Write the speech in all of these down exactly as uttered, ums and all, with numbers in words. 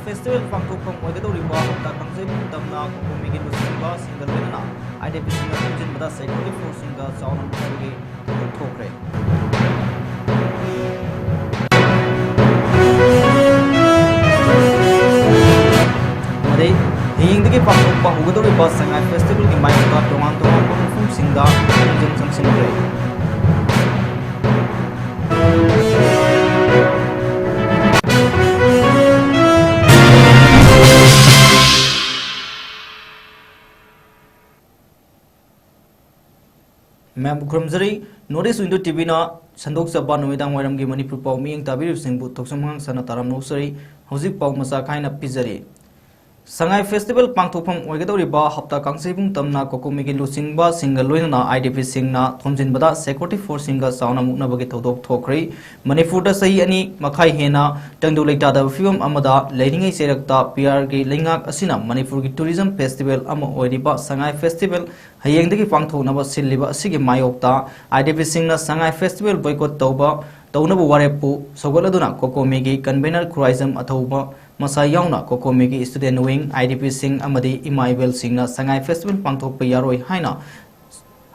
Festival ꯄꯥꯡꯊꯣꯛꯐꯝ ꯑꯣꯏꯒꯗꯧꯔꯤꯕ ꯍꯞꯇꯥ ꯀꯥꯡꯖꯩꯕꯨꯡ ꯇꯝꯅ ꯀꯣꯀꯣꯃꯤꯒꯤ ꯂꯨꯆꯤꯡꯕꯁꯤꯡꯒ ꯂꯣꯏꯅꯅ ꯑꯥꯏ ꯗꯤ ꯄꯤꯁꯤꯡꯅ ꯊꯣꯝꯖꯤꯟꯕꯗ ꯁꯦꯀ꯭ꯌꯨꯔꯤꯇꯤ ꯐꯣꯔꯁꯁꯤꯡꯒ ꯆꯥꯎꯅ ꯃꯨꯛꯅꯕꯒꯤ ꯊꯧꯗꯣꯛ ꯊꯣꯛꯈ꯭ꯔꯦ꯫ ꯑꯃꯗꯤ ꯍꯌꯦꯡꯗꯒꯤ ꯄꯥꯡꯊꯣꯛꯄ ꯍꯧꯒꯗꯧꯔꯤꯕ ꯁꯉꯥꯏ ꯐꯦꯁꯇꯤꯚꯦꯜꯒꯤ ꯃꯥꯌꯣꯛꯇ ꯇꯣꯉꯥꯟ ꯇꯣꯉꯥꯟꯕ ꯃꯐꯝꯁꯤꯡꯗ ꯈꯣꯡꯖꯪ ꯆꯪꯁꯤꯟꯈ꯭ꯔꯦ꯫ ꯃꯌꯥꯝꯕꯨ ꯈꯨꯔꯨꯝꯖꯔꯤ꯫ North East Window ꯇꯤ ꯚꯤꯅ ꯁꯟꯗꯣꯛꯆꯕ ꯅꯨꯃꯤꯗꯥꯡ ꯋꯥꯏꯔꯝꯒꯤ ꯃꯅꯤꯄꯨꯔ ꯄꯥꯎ ꯃꯤꯠꯌꯦꯡ ꯇꯥꯕꯤꯔꯤꯕꯁꯤꯡꯕꯨ ꯊꯣꯛꯆꯣꯝ ꯑꯉꯥꯡꯁꯥꯟꯅ ꯇꯥꯔꯝ ꯂꯧꯖꯔꯤ꯫ ꯍꯧꯖꯤꯛ ꯄꯥꯎ ꯃꯆꯥ ꯈꯥꯏꯅ ꯄꯤꯖꯔꯤ꯫ ꯁꯉꯥꯏ ꯐꯦꯁꯇꯤꯚꯦꯜ ꯄꯥꯡꯊꯣꯛꯐꯝ ꯑꯣꯏꯒꯗꯧꯔꯤꯕ ꯍꯞꯇꯥ ꯀꯥꯡꯖꯩꯕꯨꯡ ꯇꯝꯅ ꯀꯣꯀꯣꯃꯤꯒꯤ ꯂꯨꯆꯤꯡꯕꯁꯤꯡꯒ ꯂꯣꯏꯅꯅ ꯑꯥꯏ ꯗꯤ ꯄꯤꯁꯤꯡꯅ ꯊꯣꯝꯖꯤꯟꯕꯗ ꯁꯦꯀ꯭ꯌꯨꯔꯤꯇꯤ ꯐꯣꯔꯁꯁꯤꯡꯒ ꯆꯥꯎꯅ ꯃꯨꯛꯅꯕꯒꯤ ꯊꯧꯗꯣꯛ ꯊꯣꯛꯈ꯭ꯔꯦ꯫ ꯃꯅꯤꯄꯨꯔꯗ ꯆꯍꯤ ꯑꯅꯤ ꯃꯈꯥꯏ ꯍꯦꯟꯅ ꯇꯪꯗꯨ ꯂꯩꯇꯥꯗꯕ ꯐꯤꯕꯝ ꯑꯃꯗ ꯂꯩꯔꯤꯉꯩ ꯆꯩꯔꯛꯇ ꯄꯤ ꯑꯥꯔꯒꯤ ꯂꯩꯉꯥꯛ ꯑꯁꯤꯅ ꯃꯅꯤꯄꯨꯔꯒꯤ ꯇꯨꯔꯤꯖꯝ ꯐꯦꯁꯇꯤꯚꯦꯜ ꯑꯃ ꯑꯣꯏꯔꯤꯕ ꯁꯉꯥꯏ ꯐꯦꯁꯇꯤꯚꯦꯜ ꯍꯌꯦꯡꯗꯒꯤ ꯄꯥꯡꯊꯣꯛꯅꯕ ꯁꯤꯜꯂꯤꯕ ꯑꯁꯤꯒꯤ ꯃꯥꯌꯣꯛꯇ I D ꯄꯤꯁꯤꯡꯅ Sangai festival boycott ꯇꯧꯕ, ꯇꯧꯅꯕ ꯋꯥꯔꯦꯞꯄꯨ ꯁꯧꯒꯠꯂꯗꯨꯅ ꯀꯣꯀꯣꯃꯤꯒꯤ ꯀꯟꯚꯦꯅꯔ ꯈꯨꯔꯥꯏꯖꯝ ꯑꯊꯧꯕ ꯃꯁꯥ ꯌꯥꯎꯅ ꯀꯣꯀꯣꯃꯤꯒꯤ ꯁ꯭ꯇꯨꯗꯦꯟꯠ ꯋꯤꯡ, ꯑꯥꯏ ꯗꯤ ꯄꯤꯁꯤꯡ ꯑꯃꯗꯤ ꯏꯃꯥ ꯏꯕꯦꯜꯁꯤꯡꯅ ꯁꯉꯥꯏ ꯐꯦꯁꯇꯤꯚꯦꯜ ꯄꯥꯡꯊꯣꯛꯄ ꯌꯥꯔꯣꯏ ꯍꯥꯏꯅ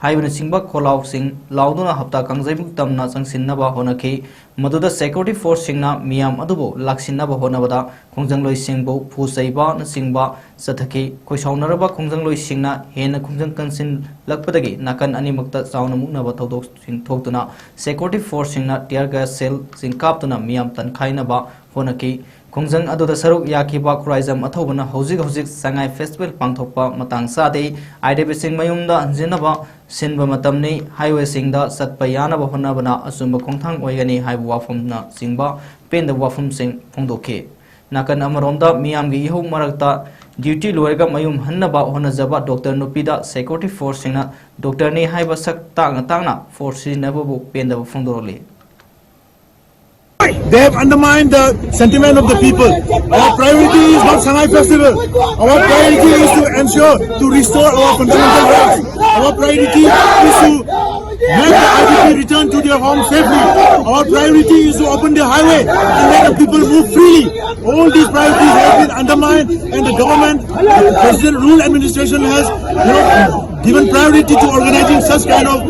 ꯍꯥꯏꯕꯅꯆꯤꯡꯕ ꯈꯣꯜꯂꯥꯎꯁꯤꯡ ꯂꯥꯎꯗꯨꯅ ꯍꯞꯇꯥ ꯀꯥꯡꯖꯩꯕꯨꯡ ꯇꯝꯅ ꯆꯪꯁꯤꯟꯅꯕ ꯍꯣꯠꯅꯈꯤ꯫ ꯃꯗꯨꯗ ꯁꯦꯀ꯭ꯌꯨꯔꯤꯇꯤ ꯐꯣꯔꯁꯁꯤꯡꯅ ꯃꯤꯌꯥꯝ ꯑꯗꯨꯕꯨ ꯂꯥꯛꯁꯤꯟꯅꯕ ꯍꯣꯠꯅꯕꯗ ꯈꯣꯡꯖꯪꯂꯣꯏꯁꯤꯡꯕꯨ ꯐꯨ ꯆꯩꯕꯅꯆꯤꯡꯕ ꯆꯠꯊꯈꯤ꯫ ꯈꯣꯏꯁꯥꯎꯅꯔꯕ ꯈꯣꯡꯖꯪꯂꯣꯏꯁꯤꯡꯅ ꯍꯦꯟꯅ ꯈꯣꯡꯖꯪ ꯀꯟꯁꯤꯜꯂꯛꯄꯗꯒꯤ ꯅꯥꯀꯟ ꯑꯅꯤꯃꯛꯇ ꯆꯥꯎꯅ ꯃꯨꯛꯅꯕ ꯊꯧꯗꯣꯛꯁꯤꯡ ꯊꯣꯛꯇꯨꯅ ꯁꯦꯀ꯭ꯌꯨꯔꯤꯇꯤ ꯐꯣꯔꯁꯁꯤꯡꯅ ꯇꯤꯌꯔ ꯒ꯭ꯌꯥꯁ ꯁꯦꯜꯁꯤꯡ ꯀꯥꯞꯇꯨꯅ ꯃꯤꯌꯥꯝ ꯇꯟꯈꯥꯏꯅꯕ ꯍꯣꯠꯅꯈꯤ꯫ ꯈꯣꯡꯖꯪ ꯑꯗꯨꯗ ꯁꯔꯨꯛ ꯌꯥꯈꯤꯕ ꯈꯨꯔꯥꯏꯖꯝ ꯑꯊꯧꯕꯅ ꯍꯧꯖꯤꯛ ꯍꯧꯖꯤꯛ ꯁꯉꯥꯏ ꯐꯦꯁꯇꯤꯚꯦꯜ ꯄꯥꯡꯊꯣꯛꯄ ꯃꯇꯥꯡ ꯆꯥꯗꯦ꯫ ꯑꯥꯏ ꯗꯤ ꯄꯤꯁꯤꯡ ꯃꯌꯨꯝꯗ ꯍꯟꯖꯤꯟꯅꯕ ꯁꯤꯟꯕ ꯃꯇꯝꯅꯤ꯫ ꯍꯥꯏꯋꯦꯁꯤꯡꯗ ꯆꯠꯄ ꯌꯥꯅꯕ ꯍꯣꯠꯅꯕꯅ ꯑꯆꯨꯝꯕ ꯈꯣꯡꯊꯥꯡ ꯑꯣꯏꯒꯅꯤ ꯍꯥꯏꯕ ꯋꯥꯐꯝꯅꯆꯤꯡꯕ ꯄꯦꯟꯗꯕ ꯋꯥꯐꯝꯁꯤꯡ ꯐꯣꯡꯗꯣꯛꯈꯤ꯫ ꯅꯥꯀꯟ ꯑꯃꯔꯣꯝꯗ ꯃꯤꯌꯥꯝꯒꯤ ꯏꯍꯧ ꯃꯔꯛꯇ ꯗ꯭ꯌꯨꯇꯤ ꯂꯣꯏꯔꯒ ꯃꯌꯨꯝ ꯍꯟꯅꯕ ꯍꯣꯠꯅꯖꯕ ꯗꯣꯛꯇꯔ ꯅꯨꯄꯤꯗ ꯁꯦꯀ꯭ꯌꯨꯔꯤꯇꯤ ꯐꯣꯔꯁꯁꯤꯡꯅ ꯗꯣꯛꯇꯔꯅꯤ ꯍꯥꯏꯕ ꯁꯛ ꯇꯥꯛꯅ ꯇꯥꯛꯅ ꯐꯣꯔꯁ ꯁꯤꯖꯤꯟꯅꯕꯕꯨ ꯄꯦꯟꯗꯕ ꯐꯣꯡꯗꯣꯔꯛꯂꯤ꯫ They have undermined the sentiment of the people. Our priority is not Sangai Festival. Our priority is to ensure, to restore our fundamental rights. Our priority is to Let the I D P return to their home safely. Our priority is to open the highway and let the people move freely. All these priorities have been undermined, and the government, the President Rule Administration has, you know, given priority to organizing such kind of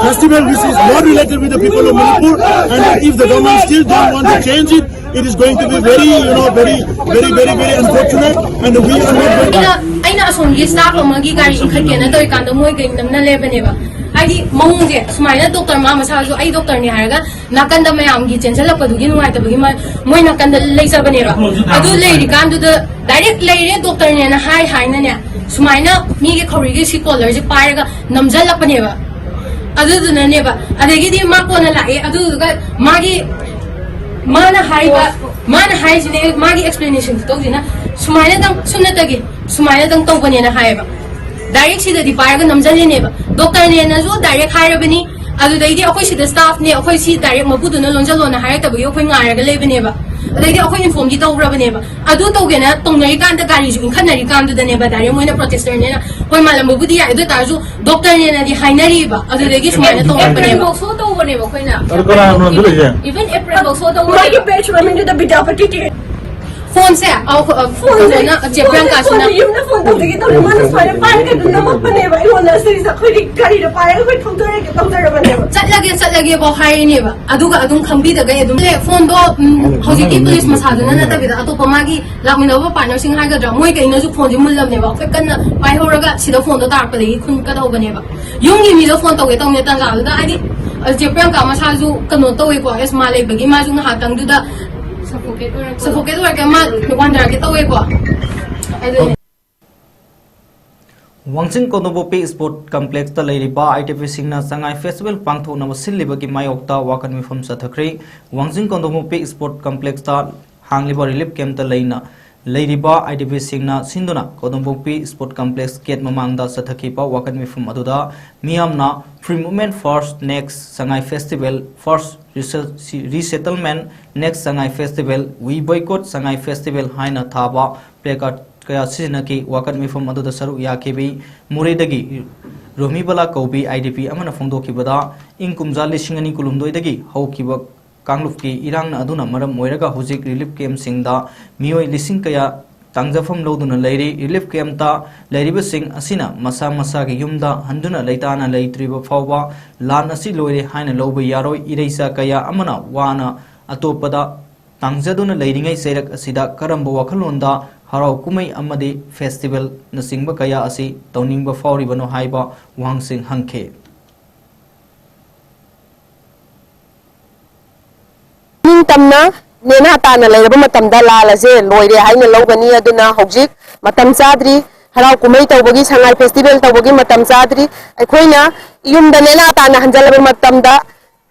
festival which is not related with the people of Manipur. And if the government still don't want to change it, it is going to be very, you know, very, very, very, very unfortunate, and we are not going to ꯑꯩꯅ ꯑꯩꯅ ꯑꯁꯣꯝꯒꯤ staff ꯑꯃꯒꯤ ꯒꯥꯔꯤ ꯏꯟꯈꯠꯀꯦꯅ ꯇꯧꯔꯤꯀꯥꯟꯗ ꯃꯣꯏ ꯀꯩ ꯅꯝꯅ ꯂꯩꯕꯅꯦꯕ꯫ ꯍꯥꯏꯗꯤ ꯃꯑꯣꯡꯁꯦ ꯁꯨꯃꯥꯏꯅ ꯗꯣꯛꯇꯔ ꯃꯥ ꯃꯁꯥꯁꯨ ꯑꯩ ꯗꯣꯛꯇꯔꯅꯤ ꯍꯥꯏꯔꯒ ꯅꯥꯀꯟꯗ ꯃꯌꯥꯝꯒꯤ ꯆꯦꯟꯁꯤꯜꯂꯛꯄꯗꯨꯒꯤ ꯅꯨꯡꯉꯥꯏꯇꯕꯒꯤ ꯃ- ꯃꯣꯏ ꯅꯥꯀꯟꯗ ꯂꯩꯖꯕꯅꯦꯕ꯫ ꯑꯗꯨ ꯂꯩꯔꯤꯀꯥꯟꯗꯨꯗ ꯗꯥꯏꯔꯦꯛ ꯂꯩꯔꯦ ꯗꯣꯛꯇꯔꯅꯦꯅ ꯍꯥꯏ ꯍꯥꯏꯅꯅꯦ ꯁꯨꯃꯥꯏꯅ ꯃꯤꯒꯤ ꯈꯧꯔꯤꯒꯤ ꯁꯤ ꯀꯣꯂꯔꯁꯦ ꯄꯥꯏꯔꯒ ꯅꯝꯖꯜꯂꯛꯄꯅꯦꯕ꯫ ꯑꯗꯨꯗꯨꯅꯅꯦꯕ꯫ ꯑꯗꯒꯤꯗꯤ ꯃꯥ ꯀꯣꯟꯅ ꯂꯥꯛꯑꯦ꯫ ꯑꯗꯨꯗꯨꯒ ꯃꯥꯒꯤ ꯃꯥꯅ ꯍꯥꯏꯕ ꯃꯥꯅ ꯍꯥꯏꯁꯤꯅꯦ ꯃꯥꯒꯤ ꯑꯦꯛꯁꯄ꯭ꯂꯦꯅꯦꯁꯟ ꯈꯨꯇꯧꯁꯤꯅ ꯁꯨꯃꯥꯏꯅꯗꯪ ꯁꯨꯞꯅꯇꯒꯤ ꯁꯨꯃꯥꯏꯅꯗꯪ ꯇꯧꯕꯅꯦꯅ ꯍꯥꯏꯌꯦꯕ꯫ ꯗꯥꯏꯔꯦꯛ ꯁꯤꯗꯗꯤ ꯄꯥꯏꯔꯒ ꯅꯝꯖꯜꯂꯤꯅꯦꯕ꯫ ꯗꯣꯛꯇꯔꯅꯦꯅꯁꯨ ꯗꯥꯏꯔꯦꯛ ꯍꯥꯏꯔꯕꯅꯤ꯫ ꯑꯗꯨꯗꯩꯗꯤ ꯑꯩꯈꯣꯏ ꯁꯤꯗ ꯁ꯭ꯇꯥꯐꯅꯦ, ꯑꯩꯈꯣꯏ ꯁꯤ ꯗꯥꯏꯔꯦꯛ ꯃꯄꯨꯗꯨꯅ ꯂꯣꯟꯖꯜꯂꯣꯅ ꯍꯥꯏꯔꯛꯇꯕꯒꯤ ꯑꯩꯈꯣꯏ ꯉꯥꯏꯔꯒ ꯂꯩꯕꯅꯦꯕ꯫ ꯑꯗꯩꯗꯤ ꯑꯩꯈꯣꯏ ꯏꯟꯐꯣꯝꯗꯤ ꯇꯧꯈ꯭ꯔꯕꯅꯦꯕ꯫ ꯑꯗꯨ ꯇꯧꯒꯦꯅ ꯇꯧꯅꯔꯤꯀꯥꯟꯗ ꯒꯥꯔꯤꯁꯨ ꯏꯟꯈꯠꯅꯔꯤꯀꯥꯟꯗꯨꯗꯅꯦꯕ ꯗꯥꯏꯔꯦꯛ ꯃꯣꯏꯅ ꯄ꯭ꯔꯣꯇꯦꯁꯇꯔꯅꯦꯅ꯫ ꯍꯣꯏ, ꯃꯥꯜꯂꯝꯕꯕꯨꯗꯤ ꯌꯥꯏ, ꯑꯗꯨ ꯑꯣꯏ ꯇꯥꯔꯁꯨ ꯗꯣꯛꯇꯔꯅꯦꯅꯗꯤ ꯍꯥꯏꯅꯔꯤꯕ꯫ ꯑꯗꯨꯗꯒꯤ ꯁꯨꯃꯥꯏꯅ ꯇꯧꯔꯛꯄꯅꯦꯕ꯫ ꯑꯦꯄ꯭ꯔꯤꯜꯐꯥꯎ ꯁꯣ ꯇꯧꯕꯅꯦꯕ ꯑꯩꯈꯣꯏꯅ꯫ ꯑꯗꯨ ꯀꯅꯥꯅꯣ ꯑꯗꯨ ꯂꯩꯁꯦ? Even ꯑꯦꯄ꯭ꯔꯤꯜꯐꯥꯎ ꯁꯣ ꯃꯥꯒꯤ ꯇꯧꯕꯅꯦꯕ꯫ ꯕꯦꯠꯁ ꯃꯃꯤꯡꯗꯨꯗ ꯕꯤꯗ꯭ꯌꯥꯄꯇꯤ ꯇꯤ꯫ ꯐꯣꯟꯁꯦ ꯑ, ꯑ, ꯐꯣꯟꯁꯦ ꯀꯩꯅꯣꯅ ꯆꯦ ꯐꯣꯟꯁꯦ ꯄ꯭ꯔꯤꯌꯥꯡꯀꯥꯁꯤꯅ ꯐꯣꯟꯁꯦ ꯌꯨꯝꯗ ꯐꯣꯟ ꯇꯧꯖꯒꯦ ꯇꯧꯔꯦ, ꯃꯥꯅ ꯁꯨꯃꯥꯏꯅ ꯄꯥꯏꯔꯒ ꯑꯗꯨꯝ ꯅꯝꯃꯛꯄꯅꯦꯕ ꯑꯩꯉꯣꯟꯗ꯫ ꯁꯤꯁꯦ ꯑꯩꯈꯣꯏꯗꯤ ꯒꯥꯔꯤꯗ ꯄꯥꯏꯔꯒ ꯑꯩꯈꯣꯏ ꯊꯧꯖꯔꯒꯦ ꯇꯧꯖꯔꯕꯅꯦꯕ꯫ ꯆꯠꯂꯒꯦ ꯆꯠꯂꯒꯦꯐꯥꯎ ꯍꯥꯏꯔꯤꯅꯦꯕ꯫ ꯑꯗꯨꯒ ꯑꯗꯨꯝ ꯈꯪꯕꯤꯗꯕꯩ ꯑꯗꯨꯝ ꯂꯦ-, ꯐꯣꯟꯗꯣ, ꯎꯝ, ꯍꯧꯖꯤꯛꯀꯤ ꯄꯨꯂꯤꯁ ꯃꯁꯥꯗꯨꯅ ꯅꯠꯇꯕꯤꯗ ꯑꯇꯣꯞꯄ ꯃꯥꯒꯤ ꯂꯥꯛꯃꯤꯟꯅꯕ ꯄꯥꯔꯠꯅꯔꯁꯤꯡ ꯍꯥꯏꯒꯗ꯭ꯔꯥ, ꯃꯣꯏ ꯀꯩꯅꯁꯨ ꯐꯣꯟꯁꯦ ꯃꯨꯜꯂꯝꯅꯦꯕ꯫ ꯑꯩꯈꯣꯏ ꯀꯟꯅ ꯄꯥꯏꯍꯧꯔꯒ ꯁꯤꯗ ꯐꯣꯟꯗꯣ ꯇꯥꯔꯛꯄꯗꯒꯤ ꯈꯨꯟ ꯀꯗꯧꯕꯅꯦꯕ꯫ ꯌꯨꯝꯒꯤ ꯃꯤꯗ ꯐꯣꯟ ꯇꯧꯒꯦ ꯇꯧꯅꯦ ꯇꯥꯟꯖꯥꯗꯨꯗ, ꯍꯥꯏꯗꯤ, ꯑ, ꯆꯦ ꯄ꯭ꯔꯤꯌꯥꯡꯀꯥ ꯃꯁꯥꯁꯨ ꯀꯩꯅꯣ ꯇꯧꯋꯦꯀꯣ, ꯑꯦꯁꯃꯥ ꯂꯩꯕꯒꯤ ꯃꯥꯁꯨ ꯉꯥꯏꯍꯥꯛꯇꯪꯗꯨꯗ ꯁꯐꯣꯀꯦꯠ ꯑꯣꯏꯔꯒ ꯃꯥ ꯋꯥꯟꯊꯔꯛꯀꯦ ꯇꯧꯋꯦꯀꯣ꯫ ꯑꯗꯨꯅꯦ꯫ ꯋꯥꯡꯖꯤꯡ ꯀꯣꯟꯗꯣꯡꯄꯣꯛꯄꯤ ꯁ꯭ꯄꯣꯔꯠ ꯀꯝꯄ꯭ꯂꯦꯛꯁꯇ ꯂꯩꯔꯤꯕ ꯑꯥꯏ ꯗꯤ ꯄꯤꯁꯤꯡꯅ ꯁꯉꯥꯏ ꯐꯦꯁꯇꯤꯚꯦꯜ ꯄꯥꯡꯊꯣꯛꯅꯕ ꯁꯤꯜꯂꯤꯕꯒꯤ ꯃꯥꯌꯣꯛꯇ ꯋꯥꯀꯠ ꯃꯤꯐꯝ ꯆꯠꯊꯈ꯭ꯔꯤ꯫ ꯋꯥꯡꯖꯤꯡ ꯀꯣꯟꯗꯣꯡꯄꯣꯛꯄꯤ ꯁ꯭ꯄꯣꯔꯠ ꯀꯝꯄ꯭ꯂꯦꯛꯁꯇ ꯍꯥꯡꯂꯤꯕ ꯔꯤꯂꯤꯐ ꯀꯦꯝꯞꯇ ꯂꯩꯅ ꯂꯩꯔꯤꯕ ꯑꯥꯏ ꯗꯤ ꯄꯤꯁꯤꯡꯅ ꯁꯤꯟꯗꯨꯅ ꯀꯣꯟꯗꯣꯡꯄꯣꯛꯄꯤ ꯁ꯭ꯄꯣꯔꯠ ꯀꯝꯄ꯭ꯂꯦꯛꯁ ꯒꯦꯠ ꯃꯃꯥꯡꯗ ꯆꯠꯊꯈꯤꯕ ꯋꯥꯀꯠ ꯃꯤꯐꯝ ꯑꯗꯨꯗ ꯃꯤꯌꯥꯝꯅ "Free Movement First, Next Sangai Festival, First Resettlement, Next Sangai Festival, We Boycott Sangai Festival" ꯍꯥꯏꯅ ꯊꯥꯕ ꯄ꯭ꯂꯦꯀꯥꯔꯗ ꯀꯌꯥ ꯁꯤꯖꯤꯟꯅꯈꯤ꯫ ꯋꯥꯀꯠ ꯃꯤꯐꯝ ꯑꯗꯨꯗ ꯁꯔꯨꯛ ꯌꯥꯈꯤꯕꯤ ꯃꯣꯔꯦꯗꯒꯤ ꯔꯣꯃꯤꯕꯂꯥ ꯀꯧꯕꯤ ꯑꯥꯏ ꯗꯤ ꯄꯤ ꯑꯃꯅ ꯐꯣꯡꯗꯣꯛꯈꯤꯕꯗ, ꯏꯪ ꯀꯨꯝꯖꯥ ꯂꯤꯁꯤꯡ ꯑꯅꯤ ꯀꯨꯟꯍꯨꯝꯗꯣꯏꯗꯒꯤ ꯍꯧꯈꯤꯕ ꯀꯥꯡꯂꯨꯞꯀꯤ ꯏꯔꯥꯡꯅ ꯑꯗꯨꯅ ꯃꯔꯝ ꯑꯣꯏꯔꯒ ꯍꯧꯖꯤꯛ ꯔꯤꯂꯤꯐ ꯀꯦꯝꯞꯁꯤꯡꯗ ꯃꯤꯑꯣꯏ ꯂꯤꯁꯤꯡ ꯀꯌꯥ ꯇꯥꯡꯖꯐꯝ ꯂꯧꯗꯨꯅ ꯂꯩꯔꯤ꯫ ꯔꯤꯂꯤꯐ ꯀꯦꯝꯞꯇ ꯂꯩꯔꯤꯕꯁꯤꯡ ꯑꯁꯤꯅ ꯃꯁꯥ ꯃꯁꯥꯒꯤ ꯌꯨꯝꯗ ꯍꯟꯗꯨꯅ ꯂꯩꯇꯥꯅ ꯂꯩꯇ꯭ꯔꯤꯕ ꯐꯥꯎꯕ ꯂꯥꯟ ꯑꯁꯤ ꯂꯣꯏꯔꯦ ꯍꯥꯏꯅ ꯂꯧꯕ ꯌꯥꯔꯣꯏ꯫ ꯏꯔꯩꯆꯥ ꯀꯌꯥ ꯑꯃꯅ ꯋꯥꯅ ꯑꯇꯣꯞꯄꯗ ꯇꯥꯡꯖꯗꯨꯅ ꯂꯩꯔꯤꯉꯩ ꯆꯩꯔꯛ ꯑꯁꯤꯗ ꯀꯔꯝꯕ ꯋꯥꯈꯜꯂꯣꯟꯗ ꯍꯔꯥꯎ ꯀꯨꯝꯍꯩ ꯑꯃꯗꯤ ꯐꯦꯁꯇꯤꯚꯦꯜꯅꯆꯤꯡꯕ ꯀꯌꯥ ꯑꯁꯤ ꯇꯧꯅꯤꯡꯕ ꯐꯥꯎꯔꯤꯕꯅꯣ ꯍꯥꯏꯕ ꯋꯥꯍꯪꯁꯤꯡ ꯍꯪꯈꯤ꯫ ꯅꯤꯡꯇꯝꯅ ꯅꯦꯅꯥ ꯇꯥꯅ ꯂꯩꯔꯕ ꯃꯇꯝꯗ ꯂꯥꯜ ꯑꯁꯦ ꯂꯣꯏꯔꯦ ꯍꯥꯏꯅ ꯂꯧꯒꯅꯤ꯫ ꯑꯗꯨꯅ ꯍꯧꯖꯤꯛ ꯃꯇꯝ ꯆꯥꯗ꯭ꯔꯤ꯫ ꯍꯔꯥꯎ ꯀꯨꯝꯍꯩ ꯇꯧꯕꯒꯤ, ꯁꯉꯥꯏ ꯐꯦꯁꯇꯤꯚꯦꯜ ꯇꯧꯕꯒꯤ ꯃꯇꯝ ꯆꯥꯗ꯭ꯔꯤ꯫ ꯑꯩꯈꯣꯏꯅ ꯌꯨꯝꯗ ꯅꯦꯅꯥ ꯇꯥꯅ ꯍꯟꯖꯜꯂꯕ ꯃꯇꯝꯗ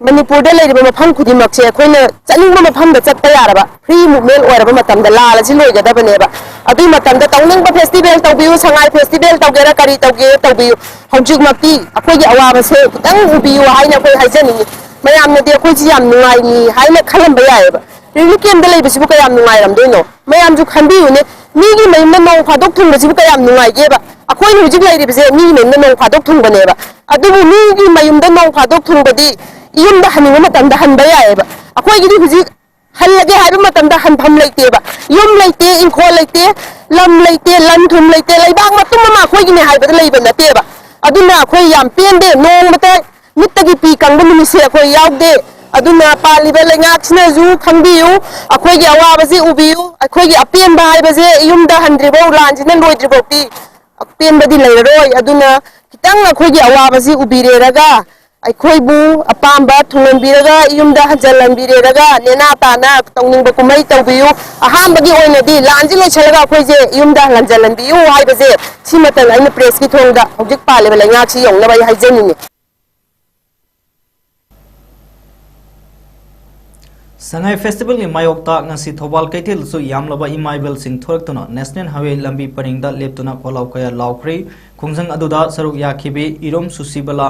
ꯃꯅꯤꯄꯨꯔꯗ ꯂꯩꯔꯤꯕ ꯃꯐꯝ ꯈꯨꯗꯤꯡꯃꯛꯁꯦ ꯑꯩꯈꯣꯏꯅ ꯆꯠꯅꯤꯡꯕ ꯃꯐꯝꯗ ꯆꯠꯄ ꯌꯥꯔꯕ, ꯐ꯭ꯔꯤ ꯃꯨꯚꯃꯦꯟ ꯑꯣꯏꯔꯕ ꯃꯇꯝꯗ ꯂꯥꯜ ꯑꯁꯤ ꯂꯣꯏꯒꯗꯕꯅꯦꯕ꯫ ꯑꯗꯨꯒꯤ ꯃꯇꯝꯗ ꯇꯧꯅꯤꯡꯕ ꯐꯦꯁꯇꯤꯚꯦꯜ ꯇꯧꯕꯤꯌꯨ, ꯁꯉꯥꯏ ꯐꯦꯁꯇꯤꯚꯦꯜ ꯇꯧꯒꯦꯔꯥ ꯀꯔꯤ ꯇꯧꯒꯦ ꯇꯧꯕꯤꯌꯨ, ꯍꯧꯖꯤꯛꯃꯛꯇꯤ ꯑꯩꯈꯣꯏꯒꯤ ꯑꯋꯥꯕꯁꯦ ꯈꯤꯇꯪ ꯎꯕꯤꯌꯨ ꯍꯥꯏꯅ ꯑꯩꯈꯣꯏ ꯍꯥꯏꯖꯅꯤꯡꯉꯤ꯫ ꯃꯌꯥꯝꯅꯗꯤ ꯑꯩꯈꯣꯏꯁꯤ ꯌꯥꯝ ꯅꯨꯡꯉꯥꯏꯅꯤ ꯍꯥꯏꯅ ꯈꯜꯂꯝꯕ ꯌꯥꯏꯑꯕ꯫ ꯔꯤꯂꯤꯐ ꯀꯦꯝꯞꯇ ꯂꯩꯕꯁꯤꯕꯨ ꯀꯌꯥꯝ ꯅꯨꯡꯉꯥꯏꯔꯝꯗꯣꯏꯅꯣ? ꯃꯌꯥꯝꯁꯨ ꯈꯟꯕꯤꯌꯨꯅꯦ, ꯃꯤꯒꯤ ꯃꯌꯨꯝꯗ ꯅꯣꯡ ꯐꯥꯗꯣꯛ ꯊꯨꯡꯕꯁꯤꯕꯨ ꯀꯌꯥꯝ ꯅꯨꯡꯉꯥꯏꯒꯦꯕ? ꯑꯩꯈꯣꯏꯅ ꯍꯧꯖꯤꯛ ꯂꯩꯔꯤꯕꯁꯦ ꯃꯤꯒꯤ ꯃꯌꯨꯝꯗ ꯅꯣꯡ ꯐꯥꯗꯣꯛ ꯊꯨꯡꯕꯅꯦꯕ꯫ ꯑꯗꯨꯕꯨ ꯃꯤꯒꯤ ꯃꯌꯨꯝꯗ ꯅꯣꯡ ꯐꯥꯗꯣꯛ ꯊꯨꯡꯕꯗꯤ ꯌꯨꯝꯗ ꯍꯟꯅꯤꯡꯕ ꯃꯇꯝꯗ ꯍꯟꯕ ꯌꯥꯏꯑꯕ꯫ ꯑꯩꯈꯣꯏꯒꯤꯗꯤ ꯍꯧꯖꯤꯛ ꯍꯜꯂꯒꯦ ꯍꯥꯏꯕ ꯃꯇꯝꯗ ꯍꯟꯐꯝ ꯂꯩꯇꯦꯕ꯫ ꯌꯨꯝ ꯂꯩꯇꯦ, ꯏꯪꯈꯣꯜ ꯂꯩꯇꯦ, ꯂꯝ ꯂꯩꯇꯦ, ꯂꯟ ꯊꯨꯝ ꯂꯩꯇꯦ, ꯂꯩꯕꯥꯛ ꯃꯇꯨꯝ ꯑꯃ ꯑꯩꯈꯣꯏꯒꯤꯅꯦ ꯍꯥꯏꯕꯗ ꯂꯩꯕ ꯅꯠꯇꯦꯕ꯫ ꯑꯗꯨꯅ ꯑꯩꯈꯣꯏ ꯌꯥꯝ ꯄꯦꯟꯗꯦ꯫ ꯅꯣꯡꯃꯇ ꯃꯤꯠꯇꯒꯤ ꯄꯤ ꯀꯪꯕ ꯅꯨꯃꯤꯠꯁꯦ ꯑꯩꯈꯣꯏ ꯌꯥꯎꯗꯦ꯫ ꯑꯗꯨꯅ ꯄꯥꯜꯂꯤꯕ ꯂꯩꯉꯥꯛꯁꯤꯅꯁꯨ ꯈꯪꯕꯤꯌꯨ, ꯑꯩꯈꯣꯏꯒꯤ ꯑꯋꯥꯕꯁꯤ ꯎꯕꯤꯌꯨ꯫ ꯑꯩꯈꯣꯏꯒꯤ ꯑꯄꯦꯟꯕ ꯍꯥꯏꯕꯁꯦ ꯌꯨꯝꯗ ꯍꯟꯗ꯭ꯔꯤꯐꯥꯎ, ꯂꯥꯟꯁꯤꯅ ꯂꯣꯏꯗ꯭ꯔꯤꯐꯥꯎꯗꯤ ꯑꯄꯦꯟꯕꯗꯤ ꯂꯩꯔꯔꯣꯏ꯫ ꯑꯗꯨꯅ ꯈꯤꯇꯪ ꯑꯩꯈꯣꯏꯒꯤ ꯑꯋꯥꯕꯁꯤ ꯎꯕꯤꯔꯦꯔꯒ ꯑꯩꯈꯣꯏꯕꯨ ꯑꯄꯥꯝꯕ ꯊꯨꯡꯍꯟꯕꯤꯔꯒ ꯌꯨꯝꯗ ꯍꯟꯖꯤꯜꯍꯟꯕꯤꯔꯦꯔꯒ ꯅꯦꯅꯥ ꯇꯥꯅ ꯇꯧꯅꯤꯡꯕ ꯀꯨꯝꯍꯩ ꯇꯧꯕꯤꯌꯨ꯫ ꯑꯍꯥꯟꯕꯒꯤ ꯑꯣꯏꯅꯗꯤ ꯂꯥꯟꯁꯤ ꯂꯣꯏꯁꯤꯜꯂꯒ ꯑꯩꯈꯣꯏꯁꯦ ꯌꯨꯝꯗ ꯍꯟꯖꯤꯜꯍꯟꯕꯤꯌꯨ ꯍꯥꯏꯕꯁꯦ ꯁꯤꯃꯇꯪ ꯑꯩꯅ ꯄ꯭ꯔꯦꯁꯀꯤ ꯊꯣꯡꯗ ꯍꯧꯖꯤꯛ ꯄꯥꯜꯂꯤꯕ ꯂꯩꯉꯥꯛꯁꯤ ꯌꯧꯅꯕ ꯑꯩ ꯍꯥꯏꯖꯅꯤꯡꯉꯤ꯫ ꯁꯉꯥꯏ ꯐꯦꯁꯇꯤꯚꯦꯜꯒꯤ ꯃꯥꯌꯣꯛꯇ ꯉꯁꯤ ꯊꯧꯕꯥꯜ ꯀꯩꯊꯦꯜꯗꯁꯨ ꯌꯥꯝꯂꯕ ꯏꯃꯥ ꯏꯕꯦꯜꯁꯤꯡ ꯊꯣꯔꯛꯇꯨꯅ ꯅꯦꯁꯅꯦꯜ ꯍꯥꯏꯋꯦ ꯂꯝꯕꯤ ꯄꯔꯤꯡꯗ ꯂꯦꯞꯇꯨꯅ ꯈꯣꯜꯂꯥꯎ ꯀꯌꯥ ꯂꯥꯎꯈ꯭ꯔꯤ꯫ ꯈꯣꯡꯖꯪ ꯑꯗꯨꯗ ꯁꯔꯨꯛ ꯌꯥꯈꯤꯕꯤ ꯏꯔꯣꯝ ꯁꯨꯁꯤꯕꯂꯥ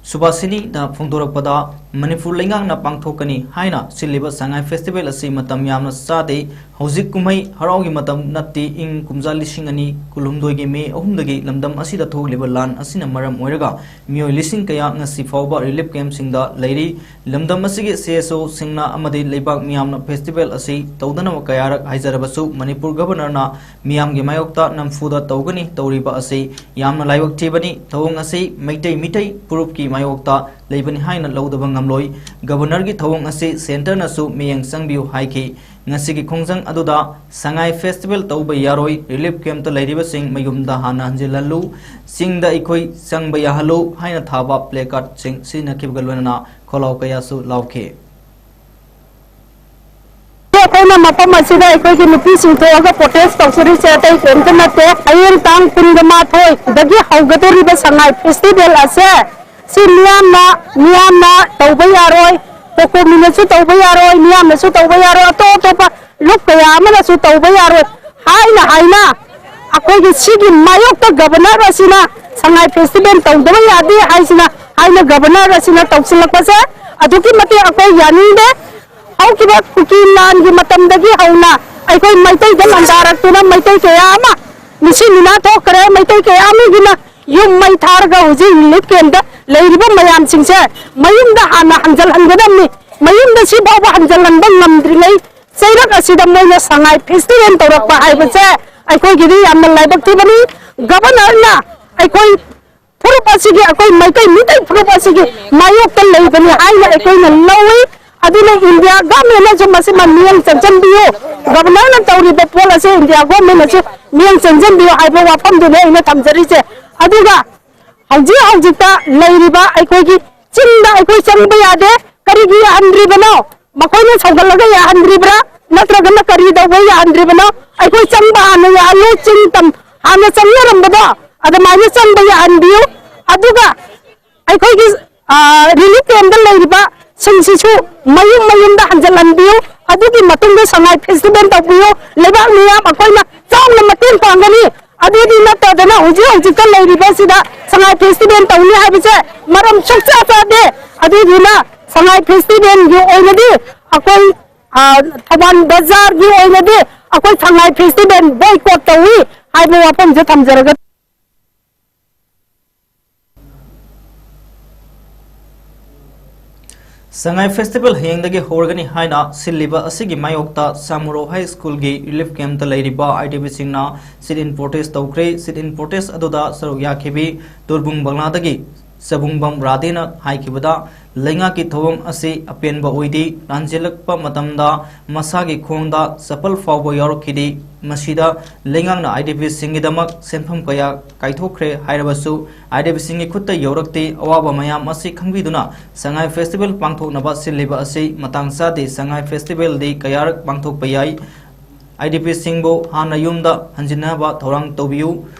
ꯁꯨꯕꯥꯁꯤꯅꯤꯅ ꯐꯣꯡꯗꯣꯔꯛꯄꯗ, ꯃꯅꯤꯄꯨꯔ ꯂꯩꯉꯥꯛꯅ ꯄꯥꯡꯊꯣꯛꯀꯅꯤ ꯍꯥꯏꯅ ꯁꯤꯜꯂꯤꯕ ꯁꯉꯥꯏ ꯐꯦꯁꯇꯤꯚꯦꯜ ꯑꯁꯤ ꯃꯇꯝ ꯌꯥꯝꯅ ꯆꯥꯗꯦ꯫ ꯍꯧꯖꯤꯛ ꯀꯨꯝꯍꯩ ꯍꯔꯥꯎꯒꯤ ꯃꯇꯝ ꯅꯠꯇꯦ꯫ ꯏꯪ ꯀꯨꯝꯖꯥ ꯂꯤꯁꯤꯡ ꯑꯅꯤ ꯀꯨꯟꯍꯨꯝꯗꯣꯏꯒꯤ ꯃꯦ ꯑꯍꯨꯝꯗꯒꯤ ꯂꯝꯗꯝ ꯑꯁꯤꯗ ꯊꯣꯛꯂꯤꯕ ꯂꯥꯟ ꯑꯁꯤꯅ ꯃꯔꯝ ꯑꯣꯏꯔꯒ ꯃꯤꯑꯣꯏ ꯂꯤꯁꯤꯡ ꯀꯌꯥ ꯉꯁꯤ ꯐꯥꯎꯕ ꯔꯤꯂꯤꯐ ꯀꯦꯝꯞꯁꯤꯡꯗ ꯂꯩꯔꯤ꯫ ꯂꯝꯗꯝ ꯑꯁꯤꯒꯤ ꯁꯤ ꯑꯦꯁ ꯑꯣꯁꯤꯡꯅ ꯑꯃꯗꯤ ꯂꯩꯕꯥꯛ ꯃꯤꯌꯥꯝꯅ ꯐꯦꯁꯇꯤꯚꯦꯜ ꯑꯁꯤ ꯇꯧꯗꯅꯕ ꯀꯌꯥꯔꯛ ꯍꯥꯏꯖꯔꯕꯁꯨ ꯃꯅꯤꯄꯨꯔ ꯒꯚꯔꯅꯔꯅ ꯃꯤꯌꯥꯝꯒꯤ ꯃꯥꯌꯣꯛꯇ ꯅꯝꯐꯨꯗ ꯇꯧꯒꯅꯤ꯫ ꯇꯧꯔꯤꯕ ꯑꯁꯤ ꯌꯥꯝꯅ ꯂꯥꯏꯕꯛ ꯊꯤꯕꯅꯤ꯫ ꯊꯧꯑꯣꯡ ꯑꯁꯤ ꯃꯩꯇꯩ ꯃꯤꯇꯩ ꯐꯨꯔꯨꯞꯀꯤ ꯃꯥꯌꯣꯛꯇ ꯂꯩꯕꯅꯤ ꯍꯥꯏꯅ ꯂꯧꯗꯕ ꯉꯝꯂꯣꯏ꯫ ꯒꯚꯔꯅꯔꯒꯤ ꯊꯧꯑꯣꯡ ꯑꯁꯤ ꯁꯦꯟꯇꯔꯅꯁꯨ ꯃꯤꯠꯌꯦꯡ ꯆꯪꯕꯤꯌꯨ ꯍꯥꯏꯈꯤ꯫ ꯉꯁꯤꯒꯤ ꯈꯣꯡꯖꯪ ꯑꯗꯨꯗ ꯁꯉꯥꯏ ꯐꯦꯁꯇꯤꯚꯦꯜ ꯇꯧꯕ ꯌꯥꯔꯣꯏ, ꯔꯤꯂꯤꯐ ꯀꯦꯝꯞꯇ ꯂꯩꯔꯤꯕꯁꯤꯡ ꯃꯌꯨꯝꯗ ꯍꯥꯟꯅ ꯍꯟꯖꯤꯜꯍꯜꯂꯨ, ꯆꯤꯡꯗ ꯑꯩꯈꯣꯏ ꯆꯪꯕ ꯌꯥꯍꯜꯂꯨ ꯍꯥꯏꯅ ꯊꯥꯕ ꯄ꯭ꯂꯦꯀꯥꯔꯠꯁꯤꯡ ꯁꯤꯖꯤꯟꯅꯈꯤꯕꯒ ꯂꯣꯏꯅꯅ ꯈꯣꯜꯂꯥꯎ ꯀꯌꯥꯁꯨ ꯂꯥꯎꯈꯤ꯫ ꯑꯩꯈꯣꯏꯅ ꯃꯐꯝ ꯑꯁꯤꯗ ꯑꯩꯈꯣꯏꯒꯤ ꯅꯨꯄꯤꯁꯤꯡ ꯊꯣꯛꯑꯒ ꯄ꯭ꯔꯣꯇꯦꯁ ꯇꯧꯖꯔꯤꯁꯦ ꯑꯇꯩ ꯀꯔꯤꯝꯇ ꯅꯠꯇꯦ꯫ ꯍꯌꯦꯡ ꯇꯥꯡ ꯀꯨꯟꯒ ꯃꯥꯊꯣꯏꯗꯒꯤ ꯍꯧꯒꯗꯧꯔꯤꯕ ꯁꯉꯥꯏ ꯐꯦꯁꯇꯤꯚꯦꯜ ꯑꯁꯦ ꯁꯤ ꯃꯤꯌꯥꯝꯅ, ꯃꯤꯌꯥꯝꯅ ꯇꯧꯕ ꯌꯥꯔꯣꯏ, ꯀꯣꯀꯣꯃꯤꯅꯁꯨ ꯇꯧꯕ ꯌꯥꯔꯣꯏ, ꯃꯤꯌꯥꯝꯅꯁꯨ ꯇꯧꯕ ꯌꯥꯔꯣꯏ, ꯑꯇꯣꯞ ꯑꯇꯣꯞꯄ ꯂꯨꯞ ꯀꯌꯥ ꯑꯃꯅꯁꯨ ꯇꯧꯕ ꯌꯥꯔꯣꯏ ꯍꯥꯏꯅ, ꯍꯥꯏꯅ ꯑꯩꯈꯣꯏꯒꯤ ꯁꯤꯒꯤ ꯃꯥꯌꯣꯛꯇ ꯒꯚꯔꯅꯔ ꯑꯁꯤꯅ ꯁꯉꯥꯏ ꯐꯦꯁꯇꯤꯚꯦꯜ ꯇꯧꯗꯕ ꯌꯥꯗꯦ ꯍꯥꯏꯁꯤꯅ, ꯍꯥꯏꯅ ꯒꯚꯔꯅꯔ ꯑꯁꯤꯅ ꯇꯧꯁꯤꯜꯂꯛꯄꯁꯦ ꯑꯗꯨꯛꯀꯤ ꯃꯇꯤꯛ ꯑꯩꯈꯣꯏ ꯌꯥꯅꯤꯡꯗꯦ꯫ ꯍꯧꯈꯤꯕ ꯀꯨꯀꯤ ꯂꯥꯟꯒꯤ ꯃꯇꯝꯗꯒꯤ ꯍꯧꯅ ꯑꯩꯈꯣꯏ ꯃꯩꯇꯩꯗ ꯂꯥꯟꯗꯥꯔꯛꯇꯨꯅ ꯃꯩꯇꯩ ꯀꯌꯥ ꯑꯃ ꯃꯤꯁꯤ ꯃꯤꯅꯥ ꯊꯣꯛꯈ꯭ꯔꯦ꯫ ꯃꯩꯇꯩ ꯀꯌꯥ ꯑꯃꯒꯤꯅ ꯌꯨꯝ ꯃꯩ ꯊꯥꯔꯒ ꯍꯧꯖꯤꯛ ꯔꯤꯂꯤꯐ ꯀꯦꯝꯞꯇ ꯂꯩꯔꯤꯕ ꯃꯌꯥꯝꯁꯤꯡꯁꯦ ꯃꯌꯨꯝꯗ ꯍꯥꯟꯅ ꯍꯟꯖꯜꯍꯟꯒꯗꯕꯅꯤ꯫ ꯃꯌꯨꯝꯗ ꯁꯤ ꯐꯥꯎꯕ ꯍꯟꯖꯜꯍꯟꯕ ꯉꯝꯗ꯭ꯔꯤꯉꯩ ꯆꯩꯔꯛ ꯑꯁꯤꯗ ꯃꯣꯏꯅ ꯁꯉꯥꯏ ꯐꯦꯁꯇꯤꯚꯦꯜ ꯇꯧꯔꯛꯄ ꯍꯥꯏꯕꯁꯦ ꯑꯩꯈꯣꯏꯒꯤꯗꯤ ꯌꯥꯝꯅ ꯂꯥꯏꯕꯛ ꯊꯤꯕꯅꯤ꯫ ꯒꯚꯔꯅꯔꯅ ꯑꯩꯈꯣꯏ ꯐꯨꯔꯨꯞ ꯑꯁꯤꯒꯤ, ꯑꯩꯈꯣꯏ ꯃꯩꯇꯩ ꯃꯤꯇꯩ ꯐꯨꯔꯨꯞ ꯑꯁꯤꯒꯤ ꯃꯥꯌꯣꯛꯇ ꯂꯩꯕꯅꯤ ꯍꯥꯏꯅ ꯑꯩꯈꯣꯏꯅ ꯂꯧꯏ꯫ ꯑꯗꯨꯅ ꯏꯟꯗꯤꯌꯥ ꯒꯚꯔꯟꯃꯦꯟꯠꯅꯁꯨ ꯃꯁꯤꯃ ꯃꯤꯠꯌꯦꯡ ꯆꯪꯁꯤꯟꯕꯤꯌꯨ, ꯒꯚꯔꯅꯔꯅ ꯇꯧꯔꯤꯕ ꯄꯣꯠ ꯑꯁꯤ ꯏꯟꯗꯤꯌꯥ ꯒꯚꯔꯟꯃꯦꯟꯠꯅꯁꯨ ꯃꯤꯠꯌꯦꯡ ꯆꯪꯁꯤꯟꯕꯤꯌꯨ ꯍꯥꯏꯕ ꯋꯥꯐꯝꯗꯨꯅꯤ ꯑꯩꯅ ꯊꯝꯖꯔꯤꯁꯦ꯫ ꯑꯗꯨꯒ ꯍꯧꯖꯤꯛ ꯍꯧꯖꯤꯛꯇ ꯂꯩꯔꯤꯕ ꯑꯩꯈꯣꯏꯒꯤ ꯆꯤꯡꯗ ꯑꯩꯈꯣꯏ ꯆꯪꯕ ꯌꯥꯗꯦ, ꯀꯔꯤꯒꯤ ꯌꯥꯍꯟꯗ꯭ꯔꯤꯕꯅꯣ? ꯃꯈꯣꯏꯅ ꯁꯧꯒꯠꯂꯒ ꯌꯥꯍꯟꯗ꯭ꯔꯤꯕ꯭ꯔꯥ? ꯅꯠꯇ꯭ꯔꯒꯅ ꯀꯔꯤ ꯇꯧꯕ ꯌꯥꯍꯟꯗ꯭ꯔꯤꯕꯅꯣ? ꯑꯩꯈꯣꯏ ꯆꯪꯕ ꯍꯥꯟꯅ ꯌꯥꯍꯜꯂꯨ, ꯆꯤꯡ ꯇꯝ ꯍꯥꯟꯅ ꯆꯪꯅꯔꯝꯕꯗꯣ ꯑꯗꯨꯃꯥꯏꯅ ꯆꯪꯕ ꯌꯥꯍꯟꯕꯤꯌꯨ꯫ ꯑꯗꯨꯒ ꯑꯩꯈꯣꯏꯒꯤ, ꯑ, ꯔꯤꯂꯤꯐ ꯀꯦꯝꯞꯇ ꯂꯩꯔꯤꯕ ꯁꯤꯡꯁꯤꯁꯨ ꯃꯌꯨꯝ ꯃꯌꯨꯝꯗ ꯍꯟꯖꯤꯜꯍꯟꯕꯤꯌꯨ꯫ ꯑꯗꯨꯒꯤ ꯃꯇꯨꯡꯗ ꯁꯉꯥꯏ ꯐꯦꯁꯇꯤꯚꯦꯜ ꯇꯧꯕꯤꯌꯨ꯫ ꯂꯩꯕꯥꯛ ꯃꯤꯌꯥꯝ ꯑꯩꯈꯣꯏꯅ ꯆꯥꯎꯅ ꯃꯇꯦꯡ ꯄꯥꯡꯒꯅꯤ꯫ ꯑꯗꯨꯗꯤ ꯅꯠꯇꯗꯅ ꯍꯧꯖꯤꯛ ꯍꯧꯖꯤꯛꯇ ꯂꯩꯔꯤꯕꯁꯤꯗ ꯁꯉꯥꯏ ꯐꯦꯁꯇꯤꯚꯦꯜ ꯇꯧꯅꯤ ꯍꯥꯏꯕꯁꯦ ꯃꯔꯝ ꯁꯨꯛꯆꯥ ꯆꯥꯗꯦ꯫ ꯑꯗꯨꯗꯨꯅ ꯁꯉꯥꯏ ꯐꯦꯁꯇꯤꯚꯦꯜꯒꯤ ꯑꯣꯏꯅꯗꯤ ꯑꯩꯈꯣꯏ, ꯑ, ꯊꯧꯕꯥꯜ ꯕꯖꯥꯔꯒꯤ ꯑꯣꯏꯅꯗꯤ ꯑꯩꯈꯣꯏ ꯁꯉꯥꯏ ꯐꯦꯁꯇꯤꯚꯦꯜ ꯕꯣꯏꯀꯣꯠ ꯇꯧꯏ ꯍꯥꯏꯕ ꯋꯥꯐꯝꯁꯦ ꯊꯝꯖꯔꯒ꯫ ꯁꯉꯥꯏ ꯐꯦꯁꯇꯤꯚꯦꯜ ꯍꯌꯦꯡꯗꯒꯤ ꯍꯧꯔꯒꯅꯤ ꯍꯥꯏꯅ ꯁꯤꯜꯂꯤꯕ ꯑꯁꯤꯒꯤ ꯃꯥꯌꯣꯛꯇ ꯁꯥꯃꯨꯔꯣ ꯍꯥꯏ ꯁ꯭ꯀꯨꯜꯒꯤ ꯔꯤꯂꯤꯐ ꯀꯦꯝꯞꯇ ꯂꯩꯔꯤꯕ I D ꯕꯤꯁꯤꯡꯅ seat in protest ꯇꯧꯈ꯭ꯔꯦ꯫ ꯁꯤꯠ ꯏꯟ ꯄ꯭ꯔꯣꯇꯦꯁ ꯑꯗꯨꯗ ꯁꯔꯨꯛ ꯌꯥꯈꯤꯕꯤ ꯇꯨꯔꯕꯨꯡ ꯕꯪꯂꯥꯗꯒꯤ ꯆꯕꯨꯡꯕꯝ ꯔꯥꯙꯦꯅ ꯍꯥꯏꯈꯤꯕꯗ, ꯂꯩꯉꯥꯛꯀꯤ ꯊꯧꯑꯣꯡ ꯑꯁꯤ ꯑꯄꯦꯟꯕ ꯑꯣꯏꯗꯦ, ꯂꯥꯟꯖꯦꯜꯂꯛꯄ ꯃꯇꯝꯗ ꯃꯁꯥꯒꯤ ꯈꯣꯡꯗ ꯆꯄꯜ ꯐꯥꯎꯕ ꯌꯥꯎꯔꯛꯈꯤꯗꯦ꯫ ꯃꯁꯤꯗ ꯂꯩꯉꯥꯛꯅ ꯑꯥꯏ ꯗꯤ ꯕꯤꯁꯤꯡꯒꯤꯗꯃꯛ ꯁꯦꯟꯐꯝ ꯀꯌꯥ ꯀꯥꯏꯊꯣꯛꯈ꯭ꯔꯦ ꯍꯥꯏꯔꯕꯁꯨ, ꯑꯥꯏ ꯗꯤ ꯕꯤꯁꯤꯡꯒꯤ ꯈꯨꯠꯇ ꯌꯧꯔꯛꯇꯦ꯫ ꯑꯋꯥꯕ ꯃꯌꯥꯝ ꯑꯁꯤ ꯈꯪꯕꯤꯗꯨꯅ ꯁꯉꯥꯏ ꯐꯦꯁꯇꯤꯚꯦꯜ ꯄꯥꯡꯊꯣꯛꯅꯕ ꯁꯤꯜꯂꯤꯕ ꯑꯁꯤ ꯃꯇꯥꯡ ꯆꯥꯗꯦ꯫ ꯁꯉꯥꯏ ꯐꯦꯁꯇꯤꯚꯦꯜꯗꯤ ꯀꯌꯥꯔꯛ ꯄꯥꯡꯊꯣꯛꯄ ꯌꯥꯏ꯫ ꯑꯥꯏ ꯗꯤ ꯕꯤꯁꯤꯡꯕꯨ ꯍꯥꯟꯅ ꯌꯨꯝꯗ ꯍꯟꯖꯤꯟꯅꯕ ꯊꯧꯔꯥꯡ ꯇꯧꯕꯤꯌꯨ꯫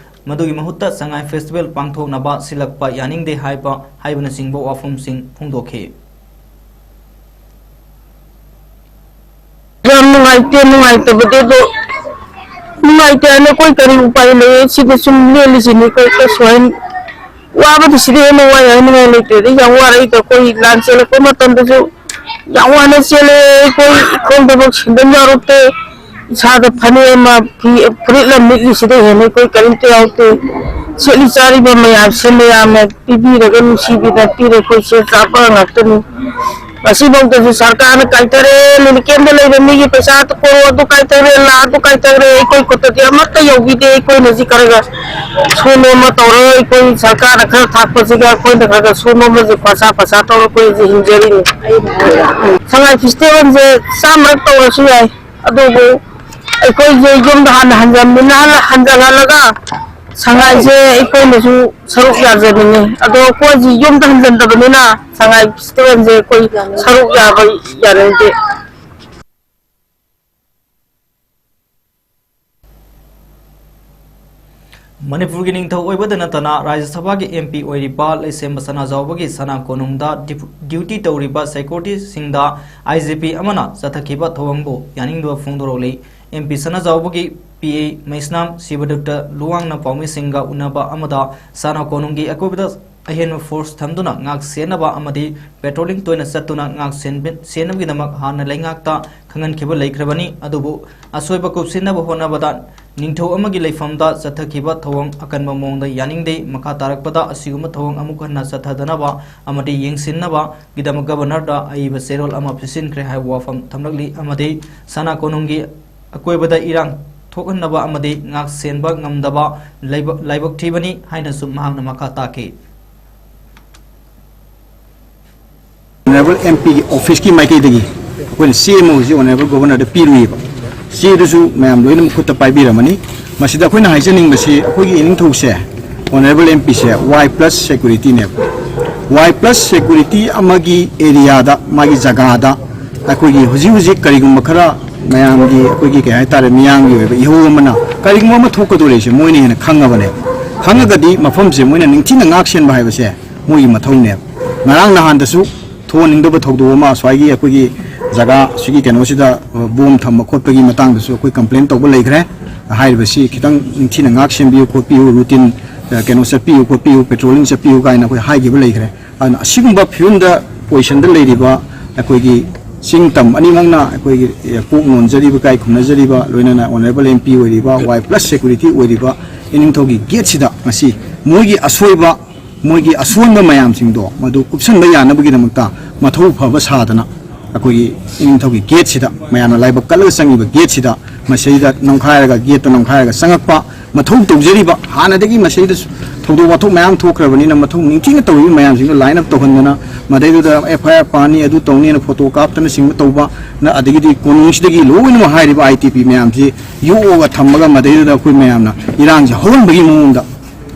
ꯃꯗꯨꯒꯤ ꯃꯍꯨꯠꯇ ꯁꯉꯥꯏ ꯐꯦꯁꯇꯤꯚꯦꯜ ꯄꯥꯡꯊꯣꯛꯅꯕ ꯁꯤꯜꯂꯛꯄ ꯌꯥꯅꯤꯡꯗꯦ ꯍꯥꯏꯕ ꯍꯥꯏꯕꯅꯆꯤꯡꯕ ꯋꯥꯐꯝꯁꯤꯡ ꯐꯣꯡꯗꯣꯛꯈꯤ꯫ ꯌꯥꯝ ꯅꯨꯡꯉꯥꯏꯇꯦ, ꯅꯨꯡꯉꯥꯏꯇꯕꯗꯤ ꯑꯗꯣ ꯅꯨꯡꯉꯥꯏꯇꯦ ꯍꯥꯏꯅ ꯑꯩꯈꯣꯏ ꯀꯔꯤ ꯎꯄꯥꯏ ꯂꯩ? ꯁꯤꯗ ꯁꯨꯝ ꯂꯦꯜꯂꯤꯁꯤꯅꯤ ꯑꯩꯈꯣꯏ ꯀꯩꯁꯨ ꯍꯥꯏ-, ꯋꯥꯕꯗꯤ ꯁꯤꯗ ꯍꯦꯟꯅ ꯋꯥꯏ ꯍꯥꯏꯅꯤꯡꯉꯥꯏ ꯂꯩꯇ꯭ꯔꯦ꯫ ꯑꯗꯩ ꯌꯥꯝ ꯋꯥꯔꯛꯏꯗ ꯑꯩꯈꯣꯏ ꯂꯥꯟ ꯆꯦꯜꯂꯛꯄ ꯃꯇꯝꯗꯁꯨ ꯌꯥꯝ ꯋꯥꯅ ꯆꯦꯜꯂꯦ꯫ ꯑꯩꯈꯣꯏ ꯏꯈꯣꯡ ꯊꯕꯛ ꯁꯤꯟꯗꯝ ꯌꯥꯎꯔꯛꯇꯦ꯫ ꯏꯁꯥꯗ ꯐꯅꯦꯛ ꯑꯃ, ꯐꯤ, ꯐꯨꯔꯤꯠ ꯑꯃ ꯂꯤꯠꯂꯤꯁꯤꯗ ꯍꯦꯟꯅ ꯑꯩꯈꯣꯏ ꯀꯔꯤꯝꯇ ꯌꯥꯎꯗꯦ꯫ ꯁꯦꯠꯂꯤ ꯆꯥꯔꯤꯕ ꯃꯌꯥꯝꯁꯦ ꯃꯌꯥꯝꯅ ꯄꯤꯕꯤꯔꯒ ꯅꯨꯡꯁꯤꯕꯤꯗꯅ ꯄꯤꯔꯦ꯫ ꯑꯩꯈꯣꯏ ꯁꯦꯜ ꯆꯥꯕ ꯉꯥꯛꯇꯅꯤ꯫ ꯉꯁꯤꯐꯥꯎꯗꯁꯨ ꯁꯔꯀꯥꯔꯅ ꯀꯥꯏꯊꯔꯦ, ꯃꯦꯗꯤꯀꯦꯜꯗ ꯂꯩꯕ ꯃꯤꯒꯤ ꯄꯩꯁꯥ ꯀꯣꯔꯣꯔ ꯑꯗꯨ ꯀꯥꯏꯊꯔꯦ, ꯂꯥꯈ ꯑꯗꯨ ꯀꯥꯏꯊꯔꯦ, ꯑꯩꯈꯣꯏ ꯈꯨꯠꯇꯗꯤ ꯑꯃꯠꯇ ꯌꯧꯕꯤꯗꯦ꯫ ꯑꯩꯈꯣꯏꯅ ꯍꯧꯖꯤꯛ ꯈꯔ ꯈꯔ ꯁꯨ ꯅꯣꯝꯕ ꯇꯧꯔꯒ ꯑꯩꯈꯣꯏ ꯁꯔꯀꯥꯔꯅ ꯈꯔ ꯊꯥꯛꯄꯁꯤꯒ ꯑꯩꯈꯣꯏꯅ ꯈꯔ ꯈꯔ ꯁꯨ ꯅꯣꯝꯕꯁꯦ ꯈꯣꯔꯁꯥ ꯄꯩꯁꯥ ꯇꯧꯔꯒ ꯑꯩꯈꯣꯏ ꯍꯧꯖꯤꯛ ꯍꯤꯡꯖꯔꯤꯅꯤ꯫ ꯁꯉꯥꯏ ꯐꯦꯁꯇꯤꯚꯦꯜꯁꯦ ꯆꯥꯝꯃꯔꯛ ꯇꯧꯔꯁꯨ ꯌꯥꯏ, ꯑꯗꯨꯕꯨ ꯑꯩꯈꯣꯏꯁꯦ ꯌꯨꯝꯗ ꯍꯥꯟꯅ ꯍꯟꯖꯟꯕꯅꯤꯅ ꯍꯟꯖꯜꯍꯜꯂꯒ ꯁꯉꯥꯏꯁꯦ ꯑꯩꯈꯣꯏꯅꯁꯨ ꯁꯔꯨꯛ ꯌꯥꯖꯅꯤꯡꯉꯤ꯫ ꯑꯗꯣ ꯑꯩꯈꯣꯏꯁꯤ ꯌꯨꯝꯗ ꯍꯟꯖꯟꯗꯕꯅꯤꯅ ꯁꯉꯥꯏ ꯐꯦꯁꯇꯤꯚꯦꯜꯁꯦ ꯑꯩꯈꯣꯏ ꯁꯔꯨꯛ ꯌꯥꯕ ꯌꯥꯅꯤꯡꯗꯦ꯫ ꯃꯅꯤꯄꯨꯔꯒꯤ ꯅꯤꯡꯊꯧ ꯑꯣꯏꯕꯗ ꯅꯠꯇꯅ ꯔꯥꯖ꯭ꯌ ꯁꯚꯥꯒꯤ ꯑꯦꯝ ꯄꯤ ꯑꯣꯏꯔꯤꯕ ꯂꯩꯁꯦꯝꯕ ꯁꯅꯥꯖꯥꯎꯕꯒꯤ ꯁꯅꯥ ꯀꯣꯅꯨꯡꯗ ꯗꯤꯄꯨ-, ꯗ꯭ꯌꯨꯇꯤ ꯇꯧꯔꯤꯕ ꯁꯦꯀ꯭ꯌꯨꯔꯤꯇꯤꯁꯤꯡꯗ ꯑꯥꯏ ꯖꯤ ꯄꯤ ꯑꯃꯅ ꯆꯠꯊꯈꯤꯕ ꯊꯧꯑꯣꯡꯕꯨ ꯌꯥꯅꯤꯡꯗꯕ ꯐꯣꯡꯗꯣꯔꯛꯂꯤ꯫ ꯑꯦꯝ ꯄꯤ ꯁꯅꯥꯖꯥꯎꯕꯒꯤ ꯄꯤ ꯑꯦ ꯃꯩꯁꯅꯥꯝ ꯁꯤꯕꯗꯠꯇ ꯂꯨꯋꯥꯡꯅ ꯄꯥꯎꯃꯤꯁꯤꯡꯒ ꯎꯅꯕ ꯑꯃꯗ ꯁꯅꯥ ꯀꯣꯅꯨꯡꯒꯤ ꯑꯀꯣꯏꯕꯗ ꯑꯍꯦꯟꯕ force ꯊꯝꯗꯨꯅ ꯉꯥꯛ ꯁꯦꯟꯅꯕ ꯑꯃꯗꯤ patrolling ꯇꯣꯏꯅ ꯆꯠꯇꯨꯅ ꯉꯥꯛ ꯁꯦꯟꯕ-, ꯁꯦꯟꯅꯕꯒꯤꯗꯃꯛ ꯍꯥꯟꯅ ꯂꯩꯉꯥꯛꯇ ꯈꯪꯍꯟꯈꯤꯕ ꯂꯩꯈ꯭ꯔꯕꯅꯤ꯫ ꯑꯗꯨꯕꯨ ꯑꯁꯣꯏꯕ ꯀꯨꯞꯁꯤꯟꯅꯕ ꯍꯣꯠꯅꯕꯗ ꯅꯤꯡꯊꯧ ꯑꯃꯒꯤ ꯂꯩꯐꯝꯗ ꯆꯠꯊꯈꯤꯕ ꯊꯧꯑꯣꯡ ꯑꯀꯟꯕ ꯃꯑꯣꯡꯗ ꯌꯥꯅꯤꯡꯗꯦ꯫ ꯃꯈꯥ ꯇꯥꯔꯛꯄꯗ ꯑꯁꯤꯒꯨꯝꯕ ꯊꯧꯑꯣꯡ ꯑꯃꯨꯛ ꯍꯟꯅ ꯆꯠꯊꯗꯅꯕ ꯑꯃꯗꯤ ꯌꯦꯡꯁꯤꯟꯅꯕꯒꯤꯗꯃꯛ Governorꯗ ꯑꯏꯕ ꯆꯦꯔꯣꯜ ꯑꯃ ꯄꯤꯁꯤꯟꯈ꯭ꯔꯦ ꯍꯥꯏꯕ ꯋꯥꯐꯝ ꯊꯝꯂꯛꯂꯤ꯫ ꯑꯃꯗꯤ ꯁꯅꯥ ꯀꯣꯅꯨꯡꯒꯤ ꯑꯀꯣꯏꯕꯗ ꯏꯔꯥꯡ ꯊꯣꯛꯍꯟꯅꯕ ꯑꯃꯗꯤ ꯉꯥꯛ ꯁꯦꯟꯕ ꯉꯝꯗꯕ ꯂꯥꯏꯕꯛ-, ꯂꯥꯏꯕꯛ ꯊꯤꯕꯅꯤ ꯍꯥꯏꯅꯁꯨ ꯃꯍꯥꯛꯅ ꯃꯈꯥ ꯇꯥꯈꯤ꯫ Honourable M Pꯒꯤ officeꯀꯤ ꯃꯥꯏꯀꯩꯗꯒꯤ ꯑꯩꯈꯣꯏꯅ ꯆꯦ ꯑꯃ ꯍꯧꯖꯤꯛ Honourable Governorꯗ ꯄꯤꯔꯨꯏꯕ꯫ ꯆꯦꯗꯨꯁꯨ ꯃꯌꯥꯝ ꯂꯣꯏꯅꯃꯛ ꯈꯨꯠꯇ ꯄꯥꯏꯕꯤꯔꯝꯃꯅꯤ꯫ ꯃꯁꯤꯗ ꯑꯩꯈꯣꯏꯅ ꯍꯥꯏꯖꯅꯤꯡꯕꯁꯤ, ꯑꯩꯈꯣꯏꯒꯤ ꯏꯅꯤꯡꯊꯧꯁꯦ, Honourable M Pꯁꯦ, Y plus securityꯅꯦꯕ꯫ Y plus security ꯑꯃꯒꯤ areaꯗ, ꯃꯥꯒꯤ ꯖꯒꯥꯗ, ꯑꯩꯈꯣꯏꯒꯤ ꯍꯧꯖꯤꯛ ꯍꯧꯖꯤꯛ ꯀꯔꯤꯒꯨꯝꯕ ꯈꯔ ꯃꯌꯥꯝꯒꯤ, ꯑꯩꯈꯣꯏꯒꯤ, ꯀꯩ ꯍꯥꯏꯇꯥꯔꯦ, ꯃꯤꯌꯥꯝꯒꯤ ꯑꯣꯏꯕ ꯏꯍꯧ ꯑꯃꯅ ꯀꯔꯤꯒꯨꯝꯕ ꯑꯃ ꯊꯣꯛꯀꯗꯧꯔꯤꯁꯦ ꯃꯣꯏꯅ ꯍꯦꯟꯅ ꯈꯪꯉꯕꯅꯦꯕ꯫ ꯈꯪꯉꯒꯗꯤ ꯃꯐꯝꯁꯦ ꯃꯣꯏꯅ ꯅꯤꯡꯊꯤꯅ ꯉꯥꯛ ꯁꯦꯟꯕ ꯍꯥꯏꯕꯁꯦ ꯃꯣꯏꯒꯤ ꯃꯊꯧꯅꯦꯕ꯫ ꯉꯔꯥꯡ ꯅꯍꯥꯟꯗꯁꯨ ꯊꯣꯛꯍꯟꯅꯤꯡꯗꯕ ꯊꯧꯗꯣꯛ ꯑꯃ ꯁ꯭ꯋꯥꯏꯒꯤ ꯑꯩꯈꯣꯏꯒꯤ ꯖꯒꯥ ꯁꯤꯒꯤ ꯀꯩꯅꯣꯁꯤꯗ, ꯑ, bomb ꯊꯝꯕ ꯈꯣꯠꯄꯒꯤ ꯃꯇꯥꯡꯗꯁꯨ ꯑꯩꯈꯣꯏ complain ꯇꯧꯕ ꯂꯩꯈ꯭ꯔꯦ꯫ ꯍꯥꯏꯔꯤꯕꯁꯤ ꯈꯤꯇꯪ ꯅꯤꯡꯊꯤꯅ ꯉꯥꯛ ꯁꯦꯟꯕꯤꯌꯨ ꯈꯣꯠꯄꯤꯌꯨ, routine, ꯑ, ꯀꯩꯅꯣ ꯆꯠꯄꯤꯌꯨ ꯈꯣꯠꯄꯤꯌꯨ, patrolling ꯆꯠꯄꯤꯌꯨ ꯀꯥꯏꯅ ꯑꯩꯈꯣꯏ ꯍꯥꯏꯈꯤꯕ ꯂꯩꯈ꯭ꯔꯦ꯫ ꯑꯗꯨꯅ ꯑꯁꯤꯒꯨꯝꯕ ꯐꯤꯕꯝꯗ positionꯗ ꯂꯩꯔꯤꯕ ꯑꯩꯈꯣꯏꯒꯤ ꯆꯤꯡ ꯇꯝ ꯑꯅꯤꯃꯛꯅ ꯑꯩꯈꯣꯏꯒꯤ, ꯑ, ꯄꯨꯛ ꯅꯣꯟꯖꯔꯤꯕ, ꯏꯀꯥꯏ ꯈꯨꯝꯅꯖꯔꯤꯕ, ꯂꯣꯏꯅꯅ Honourable M P ꯑꯣꯏꯔꯤꯕ, Y plus security ꯑꯣꯏꯔꯤꯕ ꯏꯅꯤꯡꯊꯧꯒꯤ gateꯁꯤꯗ ꯉꯁꯤ ꯃꯣꯏꯒꯤ ꯑꯁꯣꯏꯕ, ꯃꯣꯏꯒꯤ ꯑꯁꯣꯟꯕ ꯃꯌꯥꯝꯁꯤꯡꯗꯣ ꯃꯗꯨ ꯀꯨꯞꯁꯟꯕ ꯌꯥꯅꯕꯒꯤꯗꯃꯛꯇ ꯃꯊꯧ ꯐꯕ ꯁꯥꯗꯅ ꯑꯩꯈꯣꯏꯒꯤ ꯏꯅꯤꯡꯊꯧꯒꯤ gateꯁꯤꯗ, ꯃꯌꯥꯝꯅ ꯂꯥꯏꯕꯛ ꯀꯜꯂꯒ ꯆꯪꯉꯤꯕ gateꯁꯤꯗ ꯃꯁꯤꯗ ꯅꯝꯈꯥꯏꯔꯒ, gateꯇꯣ ꯅꯝꯈꯥꯏꯔꯒ ꯆꯪꯉꯛꯄ ꯃꯊꯧ ꯇꯧꯖꯔꯤꯕ, ꯍꯥꯟꯅꯗꯒꯤ ꯃꯁꯤꯗ ꯊꯧꯗꯣꯛ ꯋꯥꯊꯣꯛ ꯃꯌꯥꯝ ꯊꯣꯛꯈ꯭ꯔꯕꯅꯤꯅ ꯃꯊꯧ ꯅꯤꯡꯊꯤꯅ ꯇꯧꯔꯤꯕ ꯃꯌꯥꯝꯁꯤꯡꯗꯣ line up ꯇꯧꯍꯟꯗꯅ, ꯃꯗꯩꯗꯨꯗ F I R ꯄꯥꯅꯤ, ꯑꯗꯨ ꯇꯧꯅꯤꯅ photo ꯀꯥꯞꯇꯅꯆꯤꯡꯕ ꯇꯧꯕ, ꯅ-, ꯑꯗꯒꯤꯗꯤ ꯀꯣꯅꯨꯡꯁꯤꯗꯒꯤ ꯂꯣꯏꯅꯃꯛ ꯍꯥꯏꯔꯤꯕ I T P ꯃꯌꯥꯝꯁꯤ ꯌꯣꯛꯑꯒ ꯊꯝꯃꯒ ꯃꯗꯩꯗꯨꯗ ꯑꯩꯈꯣꯏ ꯃꯌꯥꯝꯅ ꯏꯔꯥꯡꯁꯦ ꯍꯧꯍꯟꯕꯒꯤ ꯃꯑꯣꯡꯗ,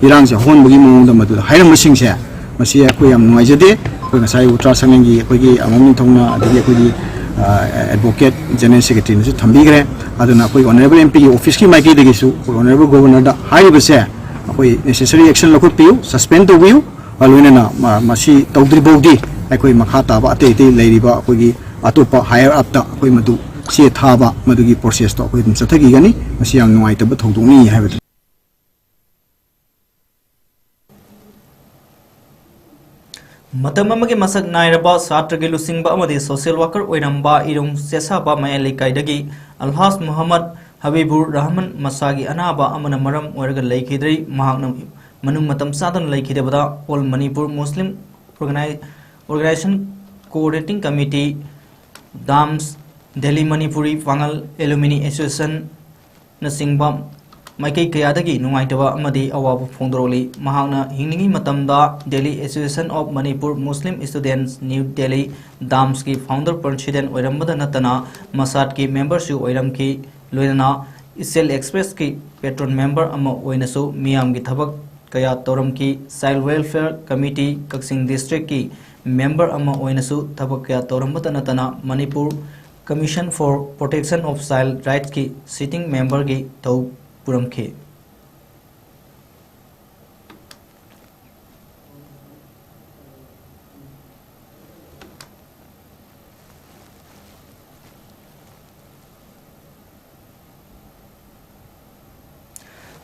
ꯏꯔꯥꯡꯁꯦ ꯍꯧꯍꯟꯕꯒꯤ ꯃꯑꯣꯡꯗ ꯃꯗꯨꯗ ꯍꯥꯏꯔꯝꯕꯁꯤꯡꯁꯦ, ꯃꯁꯤ ꯑꯩꯈꯣꯏ ꯌꯥꯝ ꯅꯨꯡꯉꯥꯏꯖꯗꯦ꯫ ꯑꯩꯈꯣꯏ ꯉꯁꯥꯏ ꯎꯇ꯭ꯔꯥ ꯁꯪꯂꯦꯟꯒꯤ ꯑꯩꯈꯣꯏꯒꯤ ꯑꯉꯝ ꯅꯤꯡꯊꯧꯅ, ꯑꯗꯒꯤ ꯑꯩꯈꯣꯏꯒꯤ, ꯑ, Advocate General Secretaryꯅꯁꯨ ꯊꯝꯕꯤꯈ꯭ꯔꯦ꯫ ꯑꯗꯨꯅ ꯑꯩꯈꯣꯏ Honourable M Pꯒꯤ officeꯀꯤ ꯃꯥꯏꯀꯩꯗꯒꯤꯁꯨ ꯑꯩꯈꯣꯏ Honourable Governorꯗ ꯍꯥꯏꯔꯤꯕꯁꯦ, ꯑꯩꯈꯣꯏ necessary action ꯂꯧꯈꯠꯄꯤꯌꯨ, suspend ꯇꯧꯕꯤꯌꯨ꯫ ꯑ, ꯂꯣꯏꯅꯅ ꯃ-, ꯃꯁꯤ ꯇꯧꯗ꯭ꯔꯤ ꯐꯥꯎꯗꯤ ꯑꯩꯈꯣꯏ ꯃꯈꯥ ꯇꯥꯕ ꯑꯇꯩ ꯑꯇꯩ ꯂꯩꯔꯤꯕ ꯑꯩꯈꯣꯏꯒꯤ ꯑꯇꯣꯞꯄ higher upꯇ ꯑꯩꯈꯣꯏ ꯃꯗꯨ ꯆꯦ ꯊꯥꯕ, ꯃꯗꯨꯒꯤ processꯇꯣ ꯑꯩꯈꯣꯏ ꯑꯗꯨꯝ ꯆꯠꯊꯈꯤꯒꯅꯤ꯫ ꯃꯁꯤ ꯌꯥꯝ ꯅꯨꯡꯉꯥꯏꯇꯕ ꯊꯧꯗꯣꯛꯅꯤ ꯍꯥꯏꯕꯗꯨ꯫ ꯃꯇꯝ ꯑꯃꯒꯤ ꯃꯁꯛ ꯅꯥꯏꯔꯕ ꯁꯥꯇ꯭ꯔꯒꯤ ꯂꯨꯆꯤꯡꯕ ꯑꯃꯗꯤ social worker ꯑꯣꯏꯔꯝꯕ ꯏꯔꯨꯝ ꯆꯦꯁꯥꯕ ꯃꯌꯥꯏ ꯂꯩꯀꯥꯏꯗꯒꯤ ꯑꯜꯍꯥꯖ ꯃꯨꯍꯝꯃꯗ ꯍꯕꯤꯕꯨꯔ ꯔꯍꯃꯟ ꯃꯁꯥꯒꯤ ꯑꯅꯥꯕ ꯑꯃꯅ ꯃꯔꯝ ꯑꯣꯏꯔꯒ ꯂꯩꯈꯤꯗ꯭ꯔꯤ꯫ ꯃꯍꯥꯛꯅ ꯃꯅꯨꯡ ꯃꯇꯝ ꯆꯥꯗꯅ ꯂꯩꯈꯤꯗꯕꯗ All Manipur Muslim Organi-, Organization Coordinating Committee, dams, Delhi Manipuri ꯄꯥꯉꯜ ꯑꯦꯂꯨꯃꯤꯅꯤ ꯑꯦꯁꯣꯁꯤꯌꯦꯁꯟꯅꯆꯤꯡꯕ ꯃꯥꯏꯀꯩ ꯀꯌꯥꯗꯒꯤ ꯅꯨꯡꯉꯥꯏꯇꯕ ꯑꯃꯗꯤ ꯑꯋꯥꯕ ꯐꯣꯡꯗꯣꯔꯛꯂꯤ꯫ ꯃꯍꯥꯛꯅ ꯍꯤꯡꯂꯤꯉꯩ ꯃꯇꯝꯗ Delhi Association of Manipur Muslim Students, New Delhi, ꯗꯥꯝꯁꯀꯤ founder president ꯑꯣꯏꯔꯝꯕꯗ ꯅꯠꯇꯅ ꯃꯁꯥꯠꯀꯤ memberꯁꯨ ꯑꯣꯏꯔꯝꯈꯤ꯫ ꯂꯣꯏꯅꯅ ꯏꯆꯦꯜ ꯑꯦꯛꯁꯄ꯭ꯔꯦꯁꯀꯤ patron member ꯑꯃ ꯑꯣꯏꯅꯁꯨ ꯃꯤꯌꯥꯝꯒꯤ ꯊꯕꯛ ꯀꯌꯥ ꯇꯧꯔꯝꯈꯤ꯫ Child Welfare Committee ꯀꯛꯆꯤꯡ districtꯀꯤ member ꯑꯃ ꯑꯣꯏꯅꯁꯨ ꯊꯕꯛ ꯀꯌꯥ ꯇꯧꯔꯝꯕꯇ ꯅꯠꯇꯅ Manipur Commission for Protection of Child Rightsꯀꯤ sitting memberꯒꯤ ꯊꯧ ꯄꯨꯔꯝꯈꯤ꯫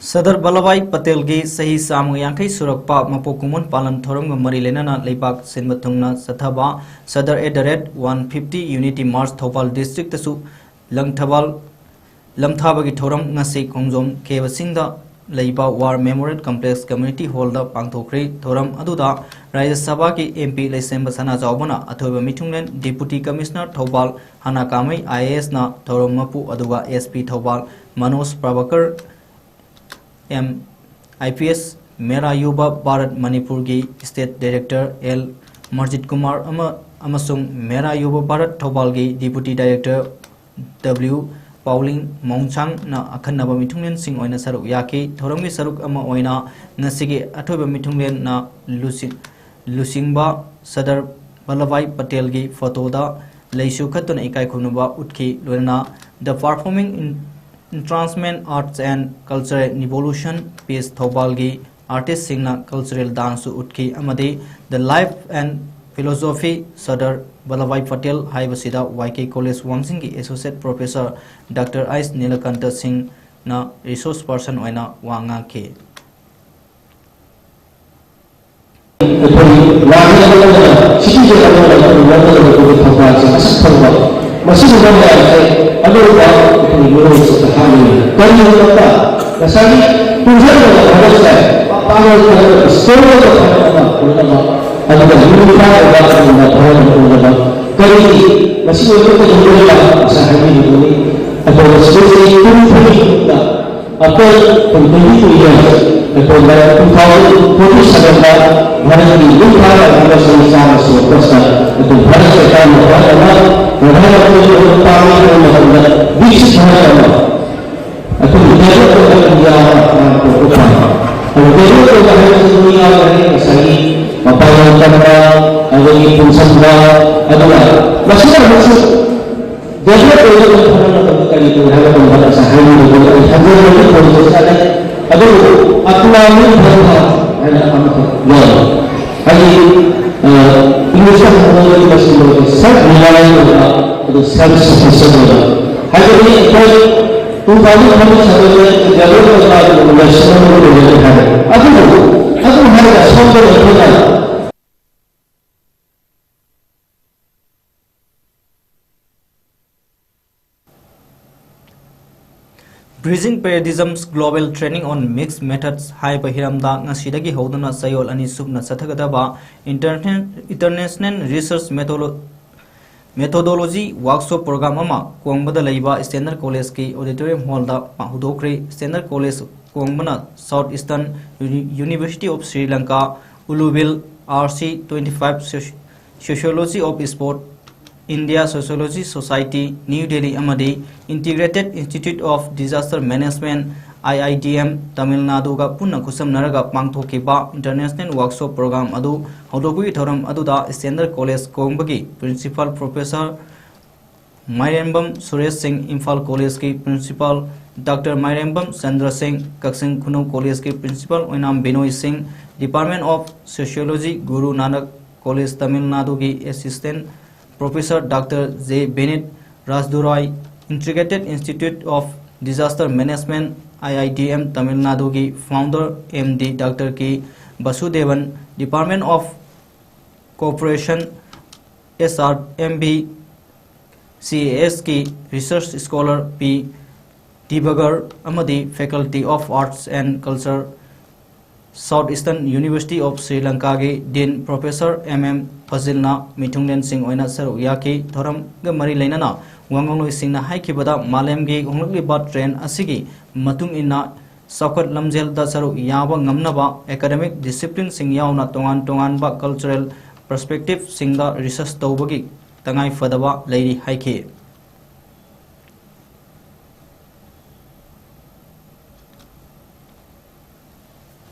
ꯁꯔꯗꯥꯔ ꯚꯜꯂꯚꯚꯥꯏ ꯄꯇꯦꯜꯒꯤ ꯆꯍꯤ ꯆꯥꯝꯃꯒ ꯌꯥꯡꯈꯩ ꯁꯨꯔꯛꯄ ꯃꯄꯣꯛ ꯀꯨꯝꯑꯣꯟ ꯄꯥꯂꯟ ꯊꯧꯔꯝꯒ ꯃꯔꯤ ꯂꯩꯅꯅ ꯂꯩꯕꯥꯛ ꯁꯤꯟꯕ ꯊꯨꯡꯅ ꯆꯠꯊꯕ Sardar at the rate one fifty Unity March Thoubal districtꯇꯁꯨ Langthabal ꯂꯝꯊꯥꯕꯒꯤ ꯊꯧꯔꯝ ꯉꯁꯤ ꯈꯣꯡꯖꯣꯝ ꯈꯦꯕ ꯆꯤꯡꯗ ꯂꯩꯕ War Memorial Complex Community Hallꯗ ꯄꯥꯡꯊꯣꯛꯈ꯭ꯔꯦ꯫ ꯊꯧꯔꯝ ꯑꯗꯨꯗ ꯔꯥꯖ꯭ꯌ ꯁꯚꯥꯒꯤ MP ꯂꯩꯁꯦꯝꯕ ꯁꯅꯥꯖꯥꯎꯕꯅ ꯑꯊꯣꯏꯕ ꯃꯤꯊꯨꯡꯂꯦꯟ, Deputy Commissioner ꯊꯧꯕꯥꯜ ꯍꯥꯅꯥ ꯀꯥꯃꯩ IASꯅ ꯊꯧꯔꯝ ꯃꯄꯨ, ꯑꯗꯨꯒ SP Thoubal Manoj Prabhakar M, IPS, ꯃꯦꯔꯥ ꯌꯨꯕ ꯚꯥꯔꯠ ꯃꯅꯤꯄꯨꯔꯒꯤ State Director L ꯃꯔꯖꯤꯠ ꯀꯨꯃꯥꯔ ꯑꯃ-, ꯑꯃꯁꯨꯡ ꯃꯦꯔꯥ ꯌꯨꯕ ꯚꯥꯔꯠ ꯊꯧꯕꯥꯜꯒꯤ Deputy Director W ꯄꯥꯎꯂꯤꯡ ꯃꯣꯡꯁꯥꯡꯅ ꯑꯈꯟꯅꯕ ꯃꯤꯊꯨꯡꯂꯦꯟꯁꯤꯡ ꯑꯣꯏꯅ ꯁꯔꯨꯛ ꯌꯥꯈꯤ꯫ ꯊꯧꯔꯝꯒꯤ ꯁꯔꯨꯛ ꯑꯃ ꯑꯣꯏꯅ ꯉꯁꯤꯒꯤ ꯑꯊꯣꯏꯕ ꯃꯤꯊꯨꯡꯂꯦꯟꯅ ꯂꯨꯆꯤ-, ꯂꯨꯆꯤꯡꯕ ꯁꯔꯗꯥꯔ ꯚꯜꯂꯚꯚꯥꯏ ꯄꯇꯦꯜꯒꯤ ꯐꯣꯇꯣꯗ ꯂꯩꯁꯨ ꯀꯠꯇꯨꯅ ꯏꯀꯥꯏ ꯈꯨꯝꯅꯕ ꯎꯠꯈꯤ꯫ ꯂꯣꯏꯅꯅ The Performing in-, Entrancement Arts and Cultural Revolution Piece ꯊꯧꯕꯥꯜꯒꯤ artistꯁꯤꯡꯅ cultural danceꯁꯨ ꯎꯠꯈꯤ ꯑꯃꯗꯤ The Life and Philosophy Sardar Vallabhbhai Patel ꯍꯥꯏꯕꯁꯤꯗ YK College ꯋꯥꯡꯖꯤꯡꯒꯤ Associate Professor Doctor H Nilakanta ꯁꯤꯡꯅ resource person ꯑꯣꯏꯅ ꯋꯥ ꯉꯥꯡꯈꯤ꯫ ꯑꯩꯈꯣꯏꯒꯤ ꯂꯥꯛꯂꯤꯕ ꯁꯤꯒꯤꯁꯦ ꯑꯅꯧꯕ ꯑꯅꯧꯕ ꯂꯧꯒꯗꯕꯗꯨꯒꯤ ꯊꯧꯗꯥꯡꯁꯦ ꯑꯁꯨꯛ ꯐꯪꯕ, ꯃꯁꯤꯒꯨꯝꯕ ꯃꯌꯥꯝꯁꯦ ꯑꯅꯧꯕ ꯑꯩꯈꯣꯏꯒꯤ ꯃꯤꯔꯣꯜꯁꯤꯗ ꯍꯥꯞꯅꯤꯡꯉꯤ꯫ ꯀꯔꯤꯒꯤꯅꯣꯗ ꯉꯁꯥꯏꯒꯤ ꯇꯨꯡꯁꯤꯜꯂꯕ ꯊꯕꯛꯁꯦ ꯄꯥꯡꯒꯜ ꯀꯟꯕ, ꯁꯣꯜꯂꯕ ꯊꯕꯛ ꯑꯃ ꯑꯣꯏꯅꯕ, ꯑꯗꯨꯒ ꯌꯨꯝ ꯐꯥꯗꯕ ꯑꯗꯨꯒꯨꯝꯕ ꯊꯕꯛ ꯑꯃ ꯑꯣꯏꯅꯕ꯫ ꯀꯔꯤꯒꯤ ꯃꯁꯤ ꯑꯣꯏꯕ ꯀꯩꯗꯧꯗꯣꯏꯕ? ꯉꯁꯥꯏ ꯍꯥꯏꯕꯤꯔꯤꯗꯨꯅꯤ꯫ ꯑꯗꯨꯒ ꯁꯤꯒꯤꯁꯦ ꯇꯨꯡ ꯐꯥꯗꯕ ꯑꯩꯈꯣꯏ ꯇ꯭ꯋꯦꯟꯇꯤ ꯇꯨ ꯌꯔꯁ, ꯑꯩꯈꯣꯏ ꯇꯨ ꯊꯥꯎꯖꯟ ꯐꯣꯔꯇꯤ ꯁꯚꯦꯟꯗ ꯚꯥꯔꯠꯀꯤ ꯌꯨꯝ ꯐꯥꯔꯛꯂꯤꯕ ꯆꯍꯤ ꯆꯥꯝꯃ ꯁꯨꯔꯛꯄꯁꯤꯗ ꯑꯩꯈꯣꯏ ꯚꯥꯔꯠ ꯁꯔꯀꯥꯔꯅ ꯚꯥꯔꯠ ꯑꯃ, ꯄ꯭ꯔꯙꯥꯟ ꯃꯟꯇ꯭ꯔꯤ ꯑꯣꯏꯕ ꯄꯥꯝꯃꯤ ꯍꯥꯏꯕ ꯃꯇꯝꯗ ꯕꯤꯛꯁꯤꯠ ꯚꯥꯔꯠ ꯑꯃ, ꯑꯩꯈꯣꯏꯒꯤ ꯗꯦꯕꯂꯞ ꯑꯣꯏꯕ ꯏꯟꯗꯤꯌꯥ ꯑꯃ ꯃꯌꯥꯝ ꯄꯨꯔꯛꯄ ꯄꯥꯝꯃꯤ꯫ ꯑꯗꯨ ꯗꯦꯕꯂꯞ ꯑꯣꯏꯕ ꯍꯥꯏꯕꯁꯤ ꯃꯤ ꯌꯥꯎꯔꯒꯗꯤ ꯉꯁꯥꯏꯒꯤ ꯃꯄꯥꯡꯒꯜ ꯀꯟꯕ, ꯑꯗꯒꯤ ꯄꯨꯟꯁꯤꯟꯕ, ꯑꯗꯨꯒ ꯃꯁꯤꯗ ꯑꯃꯨꯛꯁꯨ ꯗꯦꯕꯂꯞ ꯑꯣꯏꯅꯕ ꯍꯣꯠꯅꯕ ꯃꯇꯝꯗ ꯀꯔꯤ ꯇꯧꯏ ꯍꯥꯏꯕ ꯃꯇꯝꯗ ꯉꯁꯥꯏ ꯍꯥꯏꯕꯤꯕꯗꯨ ꯑꯩ ꯍꯟꯖꯤꯟꯕꯒꯤ ꯄꯣꯏꯟꯠꯁꯦ ꯆꯠꯂꯦ꯫ ꯑꯗꯨꯕꯨ ꯑꯇꯅꯥꯃꯤ ꯙꯔꯃ ꯍꯥꯏꯅ ꯑꯃꯈꯛ ꯌꯥꯎꯔꯤ꯫ ꯍꯥꯏꯗꯤ, ꯑ, ꯏꯪꯂꯤꯁꯇ ꯍꯥꯏꯔꯒꯗꯤ ꯃꯁꯤ ꯂꯣꯟꯁꯦ ꯁꯦꯜꯐ ꯔꯤꯂꯥꯏꯟ ꯑꯣꯏꯕ, ꯑꯗꯨ ꯁꯦꯜꯐ ꯁꯐꯤꯁꯤꯌꯦꯟ ꯑꯣꯏꯕ꯫ ꯍꯥꯏꯕꯗꯤ ꯑꯩꯈꯣꯏ ꯇꯨ ꯊꯥꯎꯖꯟ ꯊꯥꯔꯇꯤ ꯁꯚꯦꯟꯗ ꯗꯦꯕꯂꯞ ꯑꯣꯏꯕ ꯑꯗꯨꯒ ꯅꯦꯁꯅꯦꯜ ꯑꯣꯏꯔꯦ ꯍꯥꯏꯔꯦ꯫ ꯑꯗꯨꯕꯨ ꯑꯗꯨ ꯍꯥꯏꯔꯒ ꯁꯣꯝꯗ ꯑꯩꯈꯣꯏꯅ Bridging Paradigms Global Training on Mixed Methods ꯍꯥꯏꯕ ꯍꯤꯔꯝꯗ ꯉꯁꯤꯗꯒꯤ ꯍꯧꯗꯨꯅ ꯆꯌꯣꯜ ꯑꯅꯤ ꯁꯨꯞꯅ ꯆꯠꯊꯒꯗꯕ International, International Research Methodolo-, Methodology Workshop Program ꯑꯃ ꯀꯣꯡꯕꯗ ꯂꯩꯕ ꯁ꯭ꯇꯦꯟꯗꯔ ꯀꯣꯂꯦꯖꯀꯤ ꯑꯣꯗꯤꯇꯣꯔꯤꯌꯝ ꯍꯣꯜꯗ ꯍꯧꯗꯣꯛꯈ꯭ꯔꯦ꯫ ꯁ꯭ꯇꯦꯟꯗꯔ ꯀꯣꯂꯦꯖ ꯀꯣꯡꯕꯅ South Eastern Uni-, University of Sri Lanka, Uluville, R C twenty five, Soci-, Sociology of Sport, India Sociology Society, New Delhi, ꯑꯃꯗꯤ Integrated Institute of Disaster Management, I I D M, Tamil ꯅꯥꯗꯨꯒ ꯄꯨꯟꯅ ꯈꯨꯠꯁꯝꯅꯔꯒ ꯄꯥꯡꯊꯣꯛꯈꯤꯕ International Workshop Program ꯑꯗꯨ ꯍꯧꯗꯣꯛꯄꯒꯤ ꯊꯧꯔꯝ ꯑꯗꯨꯗ standard college ꯀꯣꯡꯕꯒꯤ Principal Professor ꯃꯥꯏꯔꯦꯝꯕꯝ ꯁꯨꯔꯦꯁ ꯁꯤꯡ, ꯏꯝꯐꯥꯜ ꯀꯣꯂꯦꯖꯀꯤ Principal Doctor ꯃꯥꯏꯔꯦꯝꯕꯝ ꯆꯟꯗ꯭ꯔ ꯁꯤꯡ, ꯀꯛꯆꯤꯡ ꯈꯨꯅꯧ ꯀꯣꯂꯦꯖꯀꯤ Principal ꯑꯣꯏꯅꯥꯝ ꯕꯤꯅꯣꯏ ꯁꯤꯡ, Department of Sociology, Guru Nanak college Tamil ꯅꯥꯗꯨꯒꯤ Assistant Professor Doctor J Benit Rajdurai, Integrated Institute of Disaster Management, I I D M, Tamil ꯅꯥꯗꯨꯒꯤ Founder M D Doctor K Vasudevan, Department of Corporation, S R M B C A S ꯀꯤ research scholar P ꯗꯤꯕꯒꯔ ꯑꯃꯗꯤ Faculty of Arts and Culture, South Eastern University of Sri Lanka ꯒꯤ Dean Professor M M ꯐꯖꯤꯜꯅ ꯃꯤꯊꯨꯡꯂꯦꯟꯁꯤꯡ ꯑꯣꯏꯅ ꯁꯔꯨꯛ ꯌꯥꯈꯤ꯫ ꯊꯧꯔꯝꯒ ꯃꯔꯤ ꯂꯩꯅꯅ ꯋꯥꯉꯥꯡꯂꯣꯏꯁꯤꯡꯅ ꯍꯥꯏꯈꯤꯕꯗ, ꯃꯥꯂꯦꯝꯒꯤ ꯍꯣꯡꯂꯛꯂꯤꯕ trend ꯑꯁꯤꯒꯤ ꯃꯇꯨꯡ ꯏꯟꯅ ꯆꯥꯎꯈꯠ ꯂꯝꯖꯦꯜꯗ ꯁꯔꯨꯛ ꯌꯥꯕ ꯉꯝꯅꯕ academic disciplineꯁꯤꯡ ꯌꯥꯎꯅ ꯇꯣꯉꯥꯟ ꯇꯣꯉꯥꯟꯕ cultural perspectiveꯁꯤꯡꯗ research ꯇꯧꯕꯒꯤ ꯇꯉꯥꯏ ꯐꯗꯕ ꯂꯩꯔꯤ ꯍꯥꯏꯈꯤ꯫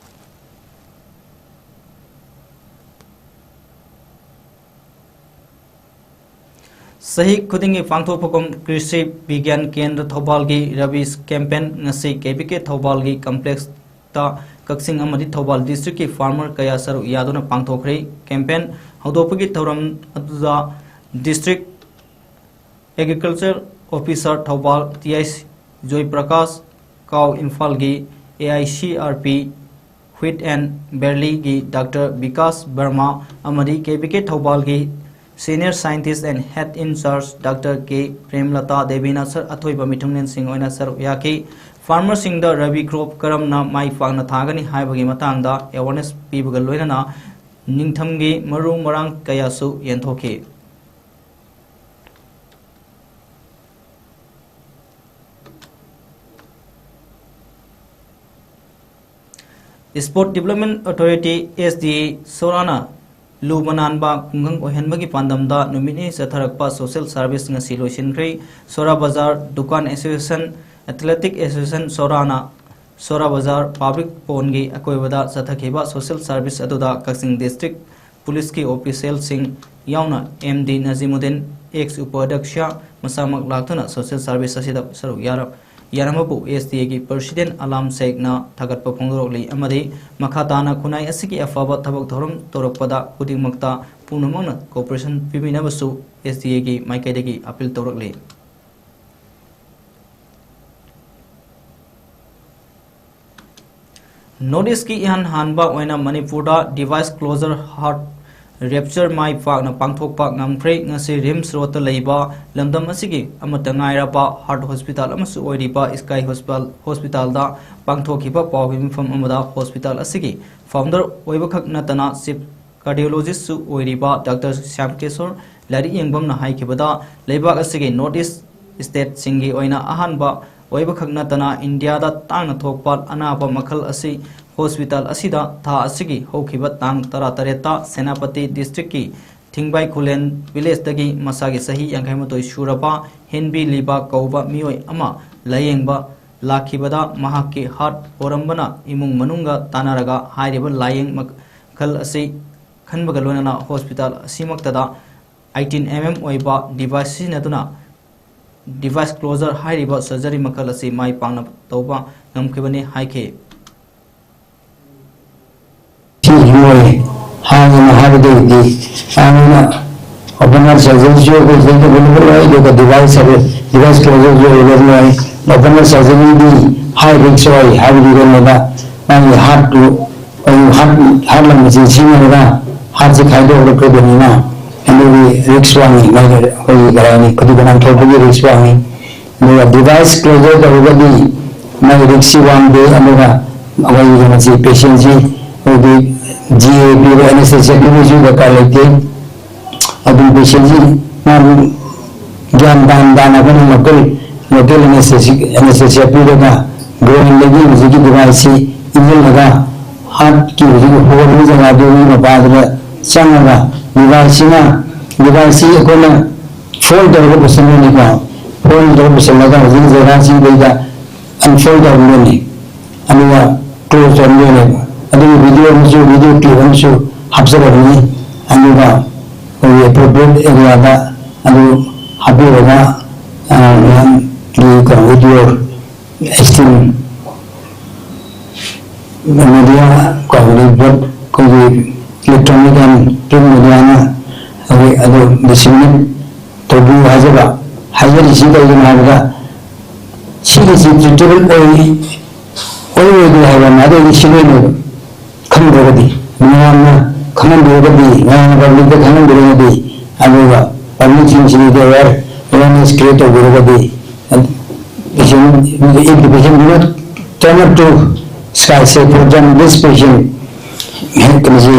ꯆꯍꯤ ꯈꯨꯗꯤꯡꯒꯤ ꯄꯥꯡꯊꯣꯛꯄꯒꯨꯝ ꯀ꯭ꯔꯤꯁꯤ ꯕꯤꯒ꯭ꯌꯥꯟ ꯀꯦꯟꯗ꯭ꯔ ꯊꯧꯕꯥꯜꯒꯤ ꯔꯕꯤ campaign ꯉꯁꯤ ꯀꯦ ꯕꯤ ꯀꯦ ꯊꯧꯕꯥꯜꯒꯤ complexꯇ ꯀꯛꯆꯤꯡ ꯑꯃꯗꯤ ꯊꯧꯕꯥꯜ districtꯀꯤ farmer ꯀꯌꯥ ꯁꯔꯨꯛ ꯌꯥꯗꯨꯅ ꯄꯥꯡꯊꯣꯛꯈ꯭ꯔꯦ꯫ Campaign ꯍꯧꯗꯣꯛꯄꯒꯤ ꯊꯧꯔꯝ ꯑꯗꯨꯗ district Agriculture Officer Thoubal T H Joyprakash ꯀꯥꯎ, ꯏꯝꯐꯥꯜꯒꯤ A I C R P Wheat and Barleyꯒꯤ ꯗꯥꯛꯇꯔ ꯕꯤꯀꯥꯁ ꯕꯔꯃꯥ ꯑꯃꯗꯤ ꯀꯦ ꯕꯤ ꯀꯦ ꯊꯧꯕꯥꯜꯒꯤ Senior Scientist and Head in Charge doctor K Premlata ꯗꯦꯕꯤꯅ ꯁꯔ-, ꯑꯊꯣꯏꯕ ꯃꯤꯊꯨꯡꯂꯦꯟꯁꯤꯡ ꯑꯣꯏꯅ ꯁꯔꯨꯛ ꯌꯥꯈꯤ꯫ Farmerꯁꯤꯡꯗ ꯔꯕꯤ crop ꯀꯔꯝꯅ ꯃꯥꯏ ꯄꯥꯛꯅ ꯊꯥꯒꯅꯤ ꯍꯥꯏꯕꯒꯤ ꯃꯇꯥꯡꯗ awareness ꯄꯤꯕꯒ ꯂꯣꯏꯅꯅ ꯅꯤꯡꯊꯝꯒꯤ ꯃꯔꯨ ꯃꯔꯥꯡ ꯀꯌꯥꯁꯨ ꯌꯦꯟꯊꯣꯛꯈꯤ꯫ Sport Development Authority, S D A, ꯁꯣꯔꯥꯅ ꯂꯨꯕ ꯅꯥꯟꯕ ꯈꯨꯡꯒꯪ ꯑꯣꯏꯍꯟꯕꯒꯤ ꯄꯥꯟꯗꯝꯗ ꯅꯨꯃꯤꯠ ꯅꯤꯅꯤ ꯆꯠꯊꯔꯛꯄ social service ꯉꯁꯤ ꯂꯣꯏꯁꯤꯟꯈ꯭ꯔꯦ꯫ ꯁꯣꯔꯥ ꯕꯖꯥꯔ ꯗꯨꯀꯥꯟ association, athletic association ꯁꯣꯔꯥꯅ ꯁꯣꯔꯥ ꯕꯖꯥꯔ public pondꯒꯤ ꯑꯀꯣꯏꯕꯗ ꯆꯠꯊꯈꯤꯕ social service ꯑꯗꯨꯗ ꯀꯛꯆꯤꯡ district policeꯀꯤ officialꯁꯤꯡ ꯌꯥꯎꯅ M D ꯅꯖꯤꯃꯨꯗꯤꯟ, ex ꯎꯄꯥꯙ꯭ꯌꯛꯁ, ꯃꯁꯥꯃꯛ ꯂꯥꯛꯇꯨꯅ social service ꯑꯁꯤꯗ ꯁꯔꯨꯛ ꯌꯥꯔ-, ꯌꯥꯔꯝꯕꯕꯨ S D Aꯒꯤ president ꯑꯂꯥꯝ ꯁꯦꯈꯅ ꯊꯥꯒꯠꯄ ꯐꯣꯡꯗꯣꯔꯛꯂꯤ ꯑꯃꯗꯤ ꯃꯈꯥ ꯇꯥꯅ ꯈꯨꯟꯅꯥꯏ ꯑꯁꯤꯒꯤ ꯑꯐꯕ ꯊꯕꯛ ꯊꯧꯔꯝ ꯇꯧꯔꯛꯄꯗ ꯈꯨꯗꯤꯡꯃꯛꯇ ꯄꯨꯝꯅꯃꯛꯅ cooperation ꯄꯤꯕꯤꯅꯕꯁꯨ S D Aꯒꯤ ꯃꯥꯏꯀꯩꯗꯒꯤ appeal ꯇꯧꯔꯛꯂꯤ꯫ North Eastꯀꯤ ꯏꯍꯥꯟ ꯍꯥꯟꯕ ꯑꯣꯏꯅ ꯃꯅꯤꯄꯨꯔꯗ device closure heart ꯔꯦꯞꯆꯔ ꯃꯥꯏ ꯄꯥꯛꯅ ꯄꯥꯡꯊꯣꯛꯄ ꯉꯝꯈ꯭ꯔꯦ꯫ ꯉꯁꯤ ꯔꯤꯝꯁ ꯔꯣꯗꯇ ꯂꯩꯕ ꯂꯝꯗꯝ ꯑꯁꯤꯒꯤ ꯑꯃꯠꯇ ꯉꯥꯏꯔꯕ ꯍꯥꯔꯠ ꯍꯣꯁꯄꯤꯇꯥꯜ ꯑꯃꯁꯨ ꯑꯣꯏꯔꯤꯕ ꯁ꯭ꯀꯥꯏ ꯍꯣꯁꯄꯤꯇꯥꯜ, ꯍꯣꯁꯄꯤꯇꯥꯜꯗ ꯄꯥꯡꯊꯣꯛꯈꯤꯕ ꯄꯥꯎꯒꯤ ꯃꯤꯐꯝ ꯑꯃꯗ ꯍꯣꯁꯄꯤꯇꯥꯜ ꯑꯁꯤꯒꯤ ꯐꯥꯎꯟꯗꯔ ꯑꯣꯏꯕꯈꯛ ꯅꯠꯇꯅ ꯆꯤꯐ ꯀꯥꯔꯗꯤꯑꯣꯂꯣꯖꯤꯁ꯭ꯠꯁꯨ ꯑꯣꯏꯔꯤꯕ ꯗꯥꯛꯇꯔ ꯁ꯭ꯌꯥꯝ ꯀꯤꯁꯣꯔ ꯂꯥꯏꯔꯤꯛ ꯌꯦꯡꯐꯝꯅ ꯍꯥꯏꯈꯤꯕꯗ, ꯂꯩꯕꯥꯛ ꯑꯁꯤꯒꯤ ꯅꯣꯔꯠ ꯏꯁ꯭ꯠ ꯁ꯭ꯇꯦꯠꯁꯤꯡꯒꯤ ꯑꯣꯏꯅ ꯑꯍꯥꯟꯕ ꯑꯣꯏꯕꯈꯛ ꯅꯠꯇꯅ ꯏꯟꯗꯤꯌꯥꯗ ꯇꯥꯡꯅ ꯊꯣꯛꯄ ꯑꯅꯥꯕ ꯃꯈꯜ ꯑꯁꯤ ꯍꯣꯁꯄꯤꯇꯥꯜ ꯑꯁꯤꯗ ꯊꯥ ꯑꯁꯤꯒꯤ ꯍꯧꯈꯤꯕ ꯇꯥꯡ ꯇꯔꯥꯇꯔꯦꯠꯇ ꯁꯦꯅꯥꯄꯇꯤ ꯗꯤꯁꯇ꯭ꯔꯤꯛꯀꯤ ꯊꯤꯡꯕꯥꯏ ꯈꯨꯂꯦꯟ ꯚꯤꯂꯦꯖꯇꯒꯤ ꯃꯁꯥꯒꯤ ꯆꯍꯤ ꯌꯥꯡꯈꯩ ꯃꯥꯊꯣꯏ ꯁꯨꯔꯕ ꯍꯦꯟꯕꯤ ꯂꯤꯕꯥ ꯀꯧꯕ ꯃꯤꯑꯣꯏ ꯑꯃ ꯂꯥꯌꯦꯡꯕ ꯂꯥꯛꯈꯤꯕꯗ, ꯃꯍꯥꯛꯀꯤ ꯍꯥꯔꯠ ꯍꯣꯔꯝꯕꯅ ꯏꯃꯨꯡ ꯃꯅꯨꯡꯒ ꯇꯥꯟꯅꯔꯒ ꯍꯥꯏꯔꯤꯕ ꯂꯥꯌꯦꯡ ꯃꯈꯜ ꯑꯁꯤ ꯈꯟꯕꯒ ꯂꯣꯏꯅꯅ ꯍꯣꯁꯄꯤꯇꯥꯜ ꯑꯁꯤꯃꯛꯇꯗ eighteen mm ꯑꯣꯏꯕ ꯗꯤꯚꯥꯏꯁ ꯁꯤꯖꯤꯟꯅꯗꯨꯅ ꯗꯤꯚꯥꯏꯁ ꯀ꯭ꯂꯣꯖꯔ ꯍꯥꯏꯔꯤꯕ ꯁꯔꯖꯔꯤ ꯃꯈꯜ ꯑꯁꯤ ꯃꯥꯏ ꯄꯥꯛꯅ ꯇꯧꯕ ꯉꯝꯈꯤꯕꯅꯤ ꯍꯥꯏꯈꯤ꯫ ꯁꯤ ꯍꯤꯡꯂꯣꯏ ꯍꯥꯏꯗꯅ ꯍꯥꯏꯕꯗꯒꯤꯗꯤ ꯑꯩꯅ ꯑꯣꯄꯅꯔ ꯁꯔꯖꯔꯤꯁꯨ ꯑꯩꯈꯣꯏ ꯁꯤꯗꯩꯗ ꯑꯦꯚꯦꯂꯦꯕꯜ ꯑꯣꯏ, ꯑꯗꯨꯒ ꯗꯤꯚꯥꯏꯁ ꯁꯔ-, ꯗꯤꯚꯥꯏꯁ ꯀ꯭ꯂꯣꯖꯔꯁꯨ ꯑꯦꯚꯦꯂꯦꯕꯜ ꯑꯣꯏ꯫ ꯑꯣꯄꯅꯔ ꯁꯔꯖꯔꯤꯗꯤ ꯍꯥꯏ ꯔꯤꯛꯁ ꯑꯣꯏ ꯍꯥꯏꯕꯗꯤ ꯀꯩꯅꯣꯗ ꯃꯥꯒꯤ ꯍꯥꯔꯠꯇꯨ ꯑꯩꯈꯣꯏ ꯍꯥꯔꯠ, ꯍꯥꯔꯠ ꯂꯪꯕꯁꯤ ꯁꯤꯖꯤꯟꯅꯔꯒ ꯍꯥꯔꯠꯁꯤ ꯈꯥꯏꯗꯣꯛꯂꯛꯀꯗꯣꯏꯅꯤꯅ ꯑꯗꯨꯒꯤ ꯔꯤꯛꯁ ꯋꯥꯡꯉꯤ꯫ ꯃꯥꯒꯤ ꯑꯩꯈꯣꯏꯒꯤ ꯀꯔꯤ ꯍꯥꯏꯅꯤ, ꯈꯨꯗꯤꯡ ꯀꯅꯥ ꯊꯣꯛꯄꯒꯤ ꯔꯤꯛꯁ ꯋꯥꯡꯉꯤ꯫ ꯑꯗꯨꯒ ꯗꯤꯚꯥꯏꯁ ꯀ꯭ꯂꯣꯖꯔ ꯇꯧꯔꯒꯗꯤ ꯃꯥꯒꯤ ꯔꯤꯛꯁꯁꯤ ꯋꯥꯡꯗꯦ꯫ ꯑꯗꯨꯒ ꯑꯩꯈꯣꯏꯒꯤ ꯀꯩꯅꯣꯁꯤ, ꯄꯦꯁꯦꯟꯁꯤ ꯑꯩꯈꯣꯏꯒꯤ ꯖꯤ ꯑꯦ ꯄꯤꯕ, ꯑꯦꯅꯦꯁꯊꯦꯁꯤꯌꯥ ꯄꯤꯕꯁꯨ ꯗꯔꯀꯥꯔ ꯂꯩꯇꯦ꯫ ꯑꯗꯨꯝ ꯄꯦꯁꯦꯟꯁꯤ ꯃꯥꯒꯤ ꯒ꯭ꯌꯥꯟ ꯇꯥꯅ ꯇꯥꯅ ꯑꯩꯈꯣꯏꯅ ꯂꯣꯀꯦꯜ, ꯂꯣꯀꯦꯜ ꯑꯦꯅꯦꯁꯊꯦꯁꯤꯛ, ꯑꯦꯅꯦꯁꯊꯦꯁꯤꯌꯥ ꯄꯤꯔꯒ ꯕ꯭ꯔꯦꯟꯗꯒꯤ ꯍꯧꯖꯤꯛꯀꯤ ꯗꯤꯚꯥꯏꯁꯁꯤ ꯏꯟꯁꯤꯜꯂꯒ ꯍꯥꯔꯠꯀꯤ ꯍꯧꯖꯤꯛꯀꯤ ꯍꯣꯔꯤꯕ ꯖꯒꯥꯗꯨꯒꯤ ꯃꯄꯥꯗꯨꯗ ꯆꯪꯉꯒ ꯗꯤꯚꯥꯏꯁꯁꯤꯅ, ꯗꯤꯚꯥꯏꯁꯁꯤ ꯑꯩꯈꯣꯏꯅ ꯐꯣꯜ ꯇꯧꯔꯒ ꯄꯨꯁꯤꯟꯗꯣꯏꯅꯤꯀꯣ꯫ ꯐꯣꯜ ꯇꯧꯔꯒ ꯄꯨꯁꯤꯜꯂꯒ ꯍꯧꯖꯤꯛꯀꯤ ꯖꯒꯥꯁꯤꯗꯩꯗ ꯑꯟꯐꯣꯜ ꯇꯧꯔꯝꯗꯣꯏꯅꯤ꯫ ꯑꯗꯨꯒ ꯀ꯭ꯂꯣꯖ ꯇꯧꯔꯝꯗꯣꯏꯅꯦꯕ꯫ ꯑꯗꯨꯒꯤ ꯚꯤꯗꯤꯑꯣ ꯑꯃꯁꯨ, ꯚꯤꯗꯤꯑꯣ ꯀ꯭ꯂꯤꯞ ꯑꯃꯁꯨ ꯍꯥꯞꯆꯔꯝꯃꯤ꯫ ꯑꯗꯨꯒ ꯑꯩꯈꯣꯏꯒꯤ ꯑꯦꯄ꯭ꯔꯣꯄ꯭ꯔꯤꯌꯦꯠ ꯑꯦꯔꯤꯌꯥꯗ ꯑꯗꯨ ꯍꯥꯞꯄꯤꯔꯒ, ꯑ, ꯃꯌꯥꯝꯒꯤ ꯀꯩꯅꯣ, ꯚꯤꯗꯤꯑꯣ ꯑꯦꯛꯁꯇ꯭ꯔꯤꯝ ꯃꯦꯗꯤꯌꯥ ꯀꯧꯕꯅꯤ, ꯕꯣꯠ ꯑꯩꯈꯣꯏꯒꯤ electronic and print mediaꯅ ꯑꯩꯈꯣꯏ ꯑꯗꯨ disseminate ꯇꯧꯕꯤꯌꯨ ꯍꯥꯏꯖꯕ, ꯍꯥꯏꯖꯔꯤꯁꯤ ꯀꯩꯒꯤꯅꯣ ꯍꯥꯏꯕꯗ, ꯁꯤꯒꯤꯁꯤ treatable ꯑꯣꯏ, ꯑꯣꯏꯔꯣꯏꯗꯣꯏ ꯍꯥꯏꯕ ꯑꯃ, ꯑꯗꯨ ꯑꯩꯗꯤ ꯁꯤ ꯂꯣꯏꯅ ꯈꯪꯗ꯭ꯔꯒꯗꯤ ꯃꯌꯥꯝꯅ ꯈꯪꯍꯟꯕꯤꯔꯒꯗꯤ, ꯃꯌꯥꯝꯅ ꯄꯕ꯭ꯂꯤꯛꯇ ꯈꯪꯍꯟꯕꯤꯔꯒꯗꯤ, ꯑꯗꯨꯒ ꯄꯕ꯭ꯂꯤꯛꯁꯤꯡꯁꯤꯗꯤ ꯑꯦꯋꯦꯌꯔ, ꯑꯦꯋꯦꯌꯔꯅꯦꯁ ꯀ꯭ꯔꯤꯌꯦꯠ ꯇꯧꯕꯤꯔꯒꯗꯤ, patient, if the patient do not turn up to sky, say, for example, this patient, ꯀꯩꯅꯣꯁꯤ,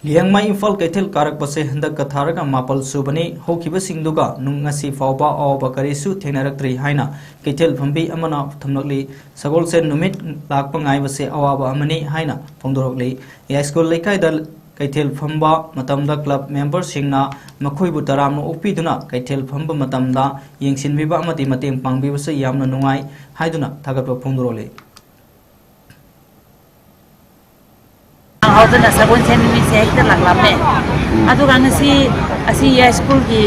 ꯂꯤꯌꯥꯡꯃꯩ ꯏꯝꯐꯥꯜ ꯀꯩꯊꯦꯜ ꯀꯥꯔꯛꯄꯁꯦ ꯍꯟꯗꯛꯀ ꯊꯥꯔꯒ ꯃꯥꯄꯜ ꯁꯨꯕꯅꯤ꯫ ꯍꯧꯈꯤꯕꯁꯤꯡꯗꯨꯒ ꯅꯨꯡ-, ꯉꯁꯤ ꯐꯥꯎꯕ ꯑꯋꯥꯕ ꯀꯔꯤꯁꯨ ꯊꯦꯡꯅꯔꯛꯇ꯭ꯔꯤ ꯍꯥꯏꯅ ꯀꯩꯊꯦꯜ ꯐꯝꯕꯤ ꯑꯃꯅ ꯊꯝꯂꯛꯂꯤ꯫ ꯁꯒꯣꯜꯁꯦꯟ ꯅꯨꯃꯤꯠ ꯂꯥꯛꯄ ꯉꯥꯏꯕꯁꯦ ꯑꯋꯥꯕ ꯑꯃꯅꯤ ꯍꯥꯏꯅ ꯐꯣꯡꯗꯣꯔꯛꯂꯤ꯫ ꯌꯥꯏꯁ꯭ꯀꯨꯜ ꯂꯩꯀꯥꯏꯗ ꯀꯩꯊꯦꯜ ꯐꯝꯕ ꯃꯇꯝꯗ ꯀ꯭ꯂꯕ ꯃꯦꯝꯕꯔꯁꯤꯡꯅ ꯃꯈꯣꯏꯕꯨ ꯇꯔꯥꯝꯅ ꯑꯣꯛꯄꯤꯗꯨꯅ ꯀꯩꯊꯦꯜ ꯐꯝꯕ ꯃꯇꯝꯗ ꯌꯦꯡꯁꯤꯟꯕꯤꯕ ꯑꯃꯗꯤ ꯃꯇꯦꯡ ꯄꯥꯡꯕꯤꯕꯁꯦ ꯌꯥꯝꯅ ꯅꯨꯡꯉꯥꯏ ꯍꯥꯏꯗꯨꯅ ꯊꯥꯒꯠꯄ ꯐꯣꯡꯗꯣꯔꯛꯂꯤ꯫ ꯍꯧꯗꯅ ꯁꯒꯣꯜꯁꯦꯟ ꯅꯨꯃꯤꯠꯁꯦ ꯍꯦꯛꯇ ꯂꯥꯛꯂꯝꯃꯦ꯫ ꯎꯝ꯫ ꯑꯗꯨꯒ ꯉꯁꯤ ꯑꯁꯤ ꯌꯥꯏꯁ꯭ꯀꯨꯜꯒꯤ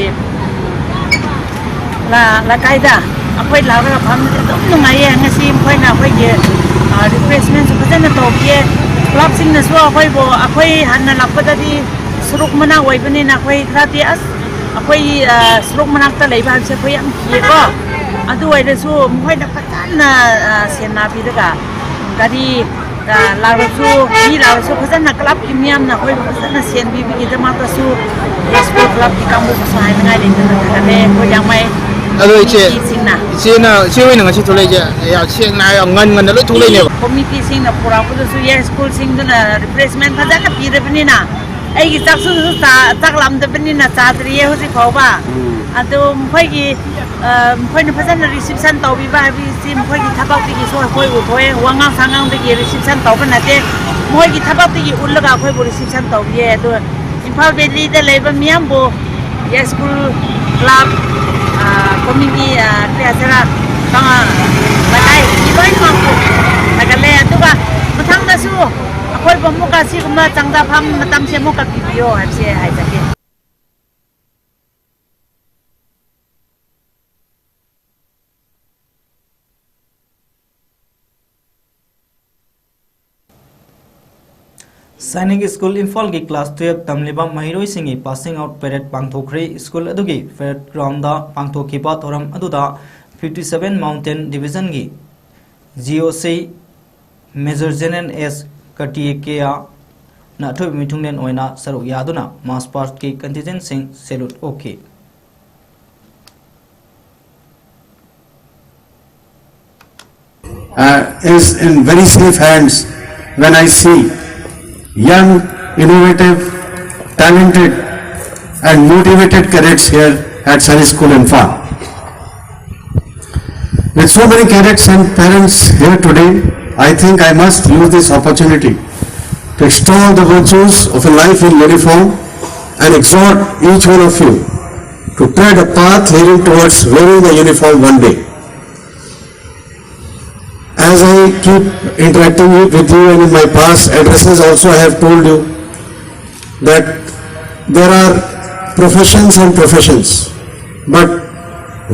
ꯂ-, ꯂꯩꯀꯥꯏꯗ ꯑꯩꯈꯣꯏ ꯂꯥꯛꯂꯒ ꯐꯝꯕꯗꯤ ꯑꯗꯨꯝ ꯅꯨꯡꯉꯥꯏꯌꯦ꯫ ꯉꯁꯤ ꯃꯈꯣꯏꯅ ꯑꯩꯈꯣꯏꯒꯤ, ꯑ, ꯔꯤꯐ꯭ꯔꯦꯁꯃꯦꯟꯁꯨ ꯐꯖꯅ ꯇꯧꯕꯤꯌꯦ꯫ ꯀ꯭ꯂꯕꯁꯤꯡꯅꯁꯨ ꯑꯩꯈꯣꯏꯕꯨ, ꯑꯩꯈꯣꯏ ꯍꯥꯟꯅ ꯂꯥꯛꯄꯗꯗꯤ ꯁꯣꯔꯣꯛ ꯃꯅꯥꯛ ꯑꯣꯏꯕꯅꯤꯅ ꯑꯩꯈꯣꯏ ꯈꯔꯗꯤ, ꯑꯁ, ꯑꯩꯈꯣꯏ, ꯑ, ꯁꯣꯔꯣꯛ ꯃꯅꯥꯛꯇ ꯂꯩꯕ ꯍꯥꯏꯕꯁꯦ ꯑꯩꯈꯣꯏ ꯌꯥꯝ ꯀꯤꯌꯦꯀꯣ꯫ ꯑꯗꯨ ꯑꯣꯏꯔꯁꯨ ꯃꯈꯣꯏꯅ ꯐꯖꯅ, ꯑ, ꯁꯦꯟꯅꯕꯤꯔꯒ ꯒꯥꯔꯤ, ꯑ, ꯂꯥꯛꯂꯁꯨ, ꯃꯤ ꯂꯥꯛꯂꯁꯨ ꯐꯖꯅ ꯀ꯭ꯂꯕꯀꯤ ꯃꯤꯌꯥꯝꯅ ꯑꯩꯈꯣꯏꯕꯨ ꯐꯖꯅ ꯁꯦꯟꯕꯤꯕꯒꯤꯗꯃꯛꯇꯁꯨ ꯌꯥꯏꯁ꯭ꯀꯨꯜ ꯀ꯭ꯂꯕꯀꯤ ꯀꯥꯡꯕꯨꯕꯨꯁꯨ ꯍꯥꯏꯅꯤꯡꯉꯥꯏ ꯂꯩꯇꯅ ꯊꯥꯒꯠꯂꯦ ꯑꯩꯈꯣꯏ ꯂꯤꯌꯥꯡꯃꯩ ꯑꯗꯣ ꯏꯆꯦ, ꯀꯃꯤꯇꯤꯁꯤꯡꯅ꯫ ꯏꯆꯦꯅ, ꯏꯆꯦ ꯍꯣꯏꯅ ꯉꯁꯤ ꯊꯣꯛꯂꯛꯏꯁꯦ ꯌꯥꯝ ꯁꯦꯡꯅ ꯍꯥꯏꯔ ꯉꯟ ꯉꯟꯅ ꯂꯣꯏ ꯊꯣꯛꯂꯛꯏꯅꯦꯕ꯫ ꯀꯃꯤꯇꯤꯁꯤꯡꯅ ꯄꯨꯔꯛꯄꯗꯁꯨ ꯌꯥꯏꯁ꯭ꯀꯨꯜꯁꯤꯡꯗꯨꯅ ꯔꯤꯐ꯭ꯔꯦꯁꯃꯦꯟ ꯐꯖꯅ ꯄꯤꯔꯕꯅꯤꯅ ꯑꯩꯒꯤ ꯆꯥꯛꯁꯨ ꯆꯥ-, ꯆꯥꯛ ꯂꯥꯝꯗꯕꯅꯤꯅ ꯆꯥꯗ꯭ꯔꯤꯌꯦ ꯍꯧꯖꯤꯛ ꯐꯥꯎꯕ꯫ ꯎꯝ꯫ ꯑꯗꯨ ꯃꯈꯣꯏꯒꯤ, ꯑ, ꯃꯈꯣꯏꯅ ꯐꯖꯅ ꯔꯤꯁꯤꯞꯁꯟ ꯇꯧꯕꯤꯕ ꯍꯥꯏꯕꯁꯤ ꯃꯈꯣꯏꯒꯤ ꯊꯕꯛꯇꯒꯤꯁꯨ ꯑꯩꯈꯣꯏ ꯎꯊꯣꯛꯑꯦ꯫ ꯋꯥꯉꯥꯡ ꯁꯉꯥꯡꯗꯒꯤ ꯔꯤꯁꯤꯞꯁꯟ ꯇꯧꯕ ꯅꯠꯇꯦ, ꯃꯈꯣꯏꯒꯤ ꯊꯕꯛꯇꯒꯤ ꯎꯠꯂꯒ ꯑꯩꯈꯣꯏꯕꯨ ꯔꯤꯁꯤꯞꯁꯟ ꯇꯧꯕꯤꯌꯦ꯫ ꯑꯗꯨ ꯏꯝꯐꯥꯜ ꯚꯦꯂꯤꯗ ꯂꯩꯕ ꯃꯤꯌꯥꯝꯕꯨ ꯌꯥꯏꯁ꯭ꯀꯨꯜ ꯀ꯭ꯂꯕ, ꯑ, ꯀꯃꯤꯇꯤ, ꯑ, ꯀꯔꯤ ꯍꯥꯏꯁꯤꯔꯥ, ꯀꯪ-, ꯂꯩꯀꯥꯏ ꯃꯤ ꯂꯣꯏꯅꯃꯛꯄꯨ ꯊꯥꯒꯠꯂꯦ꯫ ꯑꯗꯨꯒ ꯃꯊꯪꯗꯁꯨ ꯑꯩꯈꯣꯏꯕꯨ ꯑꯃꯨꯛꯀ ꯑꯁꯤꯒꯨꯝꯕ ꯆꯪꯖꯐꯝ ꯃꯇꯝꯁꯦ ꯑꯃꯨꯛꯀ ꯄꯤꯕꯤꯌꯣ ꯍꯥꯏꯕꯁꯦ ꯍꯥꯏꯖꯒꯦ꯫ ꯁꯥꯏꯅꯤꯛ ꯁ꯭ꯀꯨꯜ ꯏꯝꯐꯥꯜꯒꯤ ꯀ꯭ꯂꯥꯁ ꯇꯨꯌꯦꯜꯐ ꯇꯝꯂꯤꯕ ꯃꯍꯩꯔꯣꯏꯁꯤꯡꯒꯤ ꯄꯥꯁꯤꯡ ꯑꯥꯎꯠ ꯄꯦꯔꯦꯗ ꯄꯥꯡꯊꯣꯛꯈ꯭ꯔꯦ꯫ ꯁ꯭ꯀꯨꯜ ꯑꯗꯨꯒꯤ ꯄꯦꯔꯦꯗ ꯒ꯭ꯔꯥꯎꯟꯗ ꯄꯥꯡꯊꯣꯛꯈꯤꯕ ꯊꯧꯔꯝ ꯑꯗꯨꯗ fifty seven mountain ꯗꯤꯕꯤꯖꯟꯒꯤ G O ꯁꯤ ꯃꯦꯖꯔ ꯖꯦꯅꯔꯦꯜ ꯑꯦꯁ ꯀꯇꯤꯌꯦꯀꯦꯌꯥꯅ ꯑꯊꯣꯏꯕ ꯃꯤꯊꯨꯡꯂꯦꯟ ꯑꯣꯏꯅ ꯁꯔꯨꯛ ꯌꯥꯗꯨꯅ ꯃꯥꯔꯁ ꯄꯥꯁꯀꯤ ꯀꯟꯇꯤꯟꯖꯦꯟꯁꯤꯡ ꯁꯦꯂꯨꯠ ꯑꯣꯛꯈꯤ꯫ Uh, is in very safe hands when I see young, innovative, talented, and motivated cadets here at Sainik School Imphal. With so many cadets and parents here today, I think I must use this opportunity to extol the virtues of a life in uniform and exhort each one of you to tread a path leading towards wearing the uniform one day. As I keep interacting with you, and in my past addresses also I have told you that there are professions and professions, but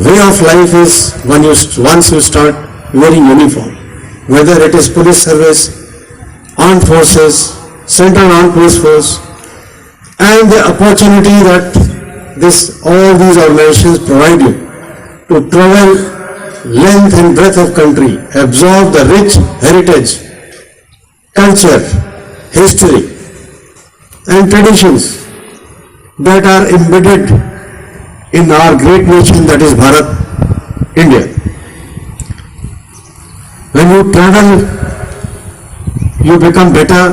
way of life is when you, once you start wearing uniform, whether it is police service, armed forces, central armed police force, and the opportunity that this, all these organizations provide you to travel length and breadth of country, absorb the rich heritage, culture, history, and traditions that are embedded in our great nation, that is Bharat, India. When you travel, you become better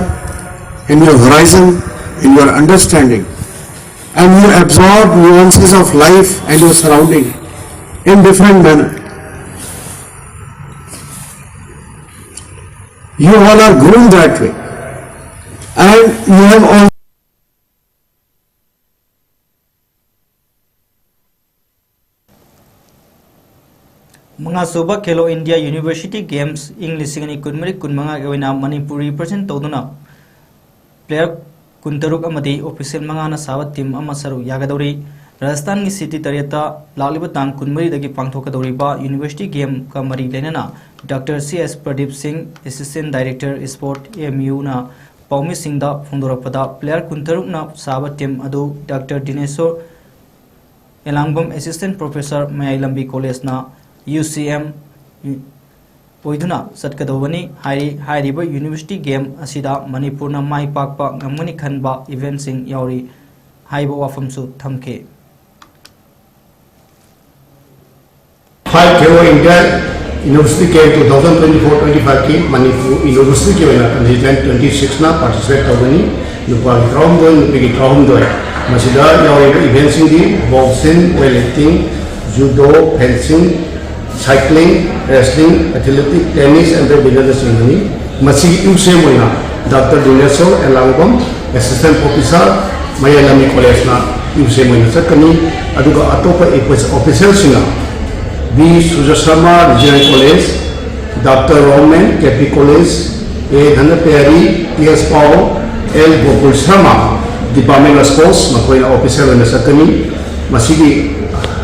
in your horizon, in your understanding, and you absorb nuances of life and your surrounding in different manner. You all are groomed that way, and you have all ꯃꯉꯥꯁꯨꯕ Khelo India university games ꯏꯪ ꯂꯤꯁꯤꯡ ꯑꯅꯤ ꯀꯨꯟꯃꯔꯤ ꯀꯨꯟꯃꯉꯥꯒꯤ ꯑꯣꯏꯅ ꯃꯅꯤꯄꯨꯔ ꯔꯤꯄ꯭ꯔꯖꯦꯟ ꯇꯧꯗꯨꯅ player ꯀꯨꯟꯇꯔꯨꯛ ꯑꯃꯗꯤ official ꯃꯉꯥꯅ ꯁꯥꯕ ꯇꯤꯝ ꯑꯃ ꯁꯔꯨꯛ ꯌꯥꯒꯗꯧꯔꯤ꯫ ꯔꯥꯖꯁꯊꯥꯟꯒꯤ ꯁꯤꯇꯤ ꯇꯔꯦꯠꯇ ꯂꯥꯛꯂꯤꯕ ꯇꯥꯡ ꯀꯨꯟꯃꯔꯤꯗꯒꯤ ꯄꯥꯡꯊꯣꯛꯀꯗꯧꯔꯤꯕ ꯌꯨꯅꯤꯚꯔꯁꯤꯇꯤ ꯒꯦꯝꯒ ꯃꯔꯤ ꯂꯩꯅꯅ ꯗꯥꯛꯇꯔ ꯁꯤ ꯑꯦꯁ ꯄ꯭ꯔꯗꯤꯞ ꯁꯤꯡ, ꯑꯦꯁꯤꯁꯇꯦꯟ ꯗꯥꯏꯔꯦꯛꯇꯔ ꯏꯁꯄꯣꯔꯠ, ꯑꯦꯝ ꯌꯨꯅ ꯄꯥꯎꯃꯤꯁꯤꯡꯗ ꯐꯣꯡꯗꯣꯔꯛꯄꯗ, player ꯀꯨꯟꯇꯔꯨꯛꯅ ꯁꯥꯕ team ꯑꯗꯨ Doctor Dineswar Elangbam, Assistant Professor, ꯃꯌꯥꯏ ꯂꯝꯕꯤ College ꯅ U C M ꯑꯣꯏꯗꯨꯅ ꯆꯠꯀꯗꯧꯕꯅꯤ ꯍꯥꯏꯔꯤ꯫ ꯍꯥꯏꯔꯤꯕ university game ꯑꯁꯤꯗ ꯃꯅꯤꯄꯨꯔꯅ ꯃꯥꯏ ꯄꯥꯛꯄ ꯉꯝꯒꯅꯤ ꯈꯟꯕ event ꯁꯤꯡ ꯌꯥꯎꯔꯤ ꯍꯥꯏꯕ ꯋꯥꯐꯝꯁꯨ ꯊꯝꯈꯤ꯫ Five Khelo India University Game two thousand twenty-four twenty-five ꯀꯤ ꯃꯅꯤꯄꯨꯔ university ꯀꯤ ꯑꯣꯏꯅ contingent twenty six ꯅ participate ꯇꯧꯒꯅꯤ꯫ ꯅꯨꯄꯥꯒꯤ ꯇꯔꯥꯍꯨꯝꯗꯣꯏ, ꯅꯨꯄꯤꯒꯤ ꯇꯔꯥꯍꯨꯝꯗꯣꯏ꯫ ꯃꯁꯤꯗ ꯌꯥꯎꯔꯤꯕ event ꯁꯤꯡꯗꯤ boxing, weightlifting, judo, fencing, cycling, wrestling, athletic, tennis and badminton ꯅꯆꯤꯡꯕꯅꯤ꯫ ꯃꯁꯤꯒꯤ ꯏꯎꯁꯦꯝ ꯑꯣꯏꯅ Doctor Dineswar Elangbam, Assistant Professor, ꯃꯌꯥꯏ ꯂꯝꯕꯤ College ꯅ ꯏꯎꯁꯦꯝ ꯑꯣꯏꯅ ꯆꯠꯀꯅꯤ꯫ ꯑꯗꯨꯒ ꯑꯇꯣꯞꯄ official ꯁꯤꯡꯅ B Surjya Sharma, Regional College, Doctor Roman, K P College, A Dhanapayari, T S Pao, L Gokul Sharma, Department of Sports, ꯃꯈꯣꯏꯅ official ꯑꯣꯏꯅ ꯆꯠꯀꯅꯤ꯫ ꯃꯁꯤꯒꯤ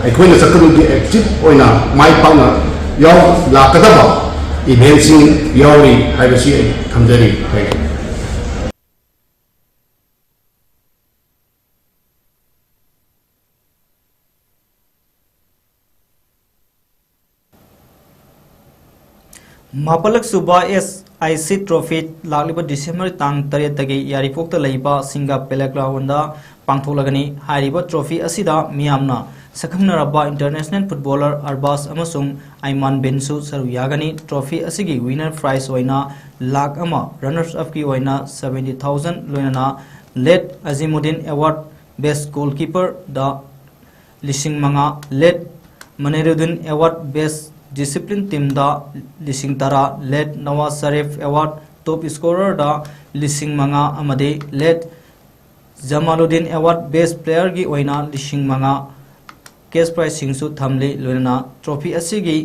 ꯑꯩꯈꯣꯏꯅ ꯆꯠꯀꯗꯕꯗꯤ active ꯑꯣꯏꯅ ꯃꯥꯏ ꯄꯥꯛꯅ ꯌꯥꯎ ꯂꯥꯛꯀꯗꯕ event ꯁꯤꯡ ꯌꯥꯎꯔꯤ ꯍꯥꯏꯕꯁꯤ ꯑꯩ ꯊꯝꯖꯔꯤ꯫ Thank you꯫ ꯃꯥꯄꯜꯂꯛ ꯁꯨꯕ S I C Trophy ꯂꯥꯛꯂꯤꯕ December ꯇꯥꯡ ꯇꯔꯦꯠꯇꯒꯤ ꯌꯥꯏꯔꯤꯄꯣꯛꯇ ꯂꯩꯕ ꯁꯤꯡꯒꯥ ꯄꯦꯂꯦ ground ꯗ ꯄꯥꯡꯊꯣꯛꯂꯒꯅꯤ꯫ ꯍꯥꯏꯔꯤꯕ trophy ꯑꯁꯤꯗ ꯃꯤꯌꯥꯝꯅ ꯁꯛꯈꯪꯅꯔꯕ international footballer ꯑꯔꯕꯥꯖ ꯑꯃꯁꯨꯡ ꯑꯥꯏꯃꯥꯟ ꯕꯤꯟꯁꯨ ꯁꯔꯨꯛ ꯌꯥꯒꯅꯤ꯫ Trophy ꯑꯁꯤꯒꯤ winner prize ꯑꯣꯏꯅ ꯂꯥꯈ ꯑꯃ, runners up ꯀꯤ ꯑꯣꯏꯅ seventy thousand, ꯂꯣꯏꯅꯅ Late Azimuddin Award Best Goalkeeper ꯗ ꯂꯤꯁꯤꯡ ꯃꯉꯥ, Late Maniruddin Award Best Discipline Team ꯗ ꯂꯤꯁꯤꯡ ꯇꯔꯥ, Late Nawaz Sharif Award Top Scorer ꯗ ꯂꯤꯁꯤꯡ ꯃꯉꯥ ꯑꯃꯗꯤ Late Jamaluddin Award Best Player ꯒꯤ ꯑꯣꯏꯅ ꯂꯤꯁꯤꯡ ꯃꯉꯥ cash prize ꯁꯤꯡꯁꯨ ꯊꯝꯂꯤ꯫ ꯂꯣꯏꯅꯅ trophy ꯑꯁꯤꯒꯤ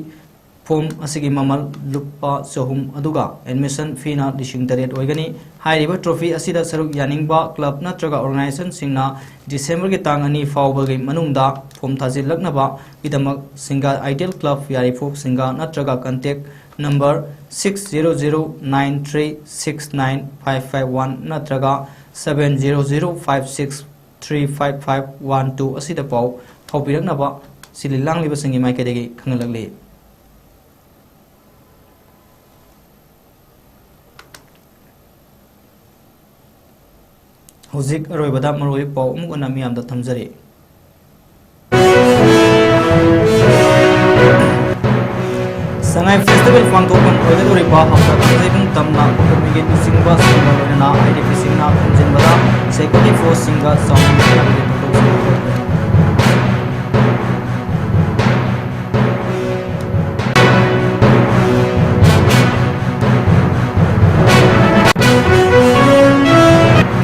form ꯑꯁꯤꯒꯤ ꯃꯃꯜ ꯂꯨꯄꯥ ꯆꯍꯨꯝ, ꯑꯗꯨꯒ admission fee ꯅ ꯂꯤꯁꯤꯡ ꯇꯔꯦꯠ ꯑꯣꯏꯒꯅꯤ꯫ ꯍꯥꯏꯔꯤꯕ trophy ꯑꯁꯤꯗ ꯁꯔꯨꯛ ꯌꯥꯅꯤꯡꯕ club ꯅꯠꯇ꯭ꯔꯒ organization ꯁꯤꯡꯅ December ꯒꯤ ꯇꯥꯡ ꯑꯅꯤ ꯐꯥꯎꯕꯒꯤ ꯃꯅꯨꯡꯗ form ꯊꯥꯖꯤꯜꯂꯛꯅꯕꯒꯤꯗꯃꯛ ꯁꯤꯡꯒꯥ Ideal Club ꯌꯥꯏꯔꯤꯄꯣꯛ ꯁꯤꯡꯒꯥ ꯅꯠꯇ꯭ꯔꯒ contact number six zero zero nine three six nine five five one ꯅꯠꯇ꯭ꯔꯒ seven zero zero five six three five five one two ꯑꯁꯤꯗ ꯄꯥꯎ ꯐꯥꯎꯕꯤꯔꯛꯅꯕ ꯁꯤꯜꯂꯤ ꯂꯥꯡꯂꯤꯕꯁꯤꯡꯒꯤ ꯃꯥꯏꯀꯩꯗꯒꯤ ꯈꯪꯍꯜꯂꯛꯂꯤ꯫ ꯍꯧꯖꯤꯛ ꯑꯔꯣꯏꯕꯗ ꯃꯔꯨꯑꯣꯏꯕ ꯄꯥꯎ ꯑꯃꯨꯛ ꯍꯟꯅ ꯃꯤꯌꯥꯝꯗ ꯊꯝꯖꯔꯤ꯫ ꯁꯉꯥꯏ ꯐꯦꯁꯇꯤꯚꯦꯜ ꯄꯥꯡꯊꯣꯛꯐꯝ ꯑꯣꯏꯒꯗꯧꯔꯤꯕ ꯍꯞꯇꯥ ꯈꯨꯗꯤꯡꯒꯤ ꯇꯝꯅ ꯀꯣꯃꯤꯒꯤ ꯂꯨꯆꯤꯡꯕꯁꯤꯡꯒ ꯂꯣꯏꯅꯅ ꯑꯥꯏ ꯗꯤ ꯄꯤꯁꯤꯡꯅ ꯈꯣꯝꯖꯤꯟꯕꯗ ꯁꯦꯀ꯭ꯌꯨꯔꯤꯇꯤ ꯐꯣꯔꯁꯁꯤꯡꯒ ꯆꯥꯎꯅ ꯊꯧꯗꯣꯛꯁꯤꯡ ꯊꯣꯛꯈ꯭ꯔꯦ꯫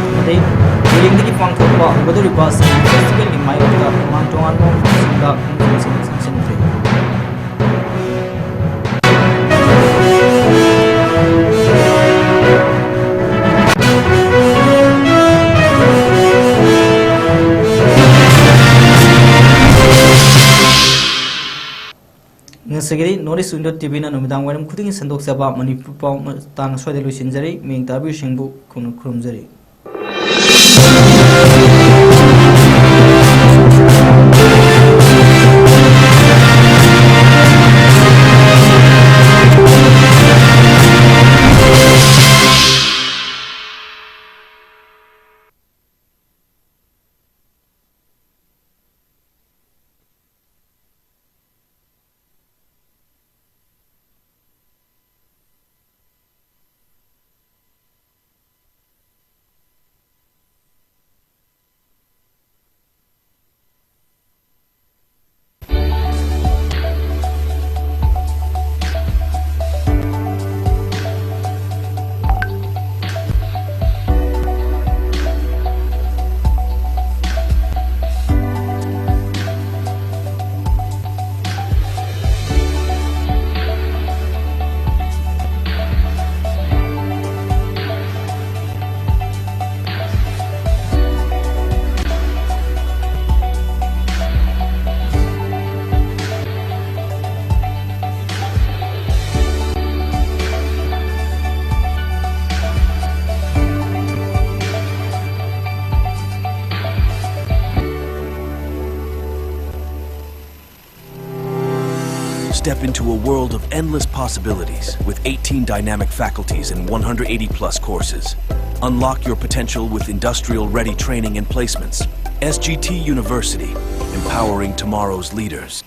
ꯑꯃꯗꯤ ꯍꯌꯦꯡꯗꯒꯤ ꯄꯥꯡꯊꯣꯛꯄ ꯍꯧꯒꯗꯧꯔꯤꯕ ꯁꯉꯥꯏ ꯐꯦꯁꯇꯤꯚꯦꯜꯒꯤ ꯃꯥꯌꯣꯛꯇ ꯇꯣꯉꯥꯟ ꯇꯣꯉꯥꯟꯕ ꯃꯐꯝꯁꯤꯡꯗ ꯈꯣꯡꯖꯪꯁꯤꯡ ꯆꯪꯁꯤꯟꯈ꯭ꯔꯦ꯫ ꯉꯁꯤꯒꯤꯗꯤ North East Window ꯇꯤ ꯚꯤꯅ ꯅꯨꯃꯤꯗꯥꯡ ꯋꯥꯏꯔꯝ ꯈꯨꯗꯤꯡꯒꯤ ꯁꯟꯗꯣꯛꯆꯕ ꯃꯅꯤꯄꯨꯔ ꯄꯥꯎ ꯃꯇꯥꯡ ꯑꯁ꯭ꯋꯥꯏꯗ ꯂꯣꯏꯁꯤꯟꯖꯔꯤ꯫ ꯃꯤꯌꯦꯡ ꯇꯥꯕꯤꯔꯤꯕꯁꯤꯡꯕꯨ ꯈꯨꯔꯨꯝ-, ꯈꯨꯔꯨꯝꯖꯔꯤ꯫ Step into a world of endless possibilities with eighteen dynamic faculties and one hundred eighty plus courses. Unlock your potential with industrial ready training and placements. S G T University, empowering tomorrow's leaders.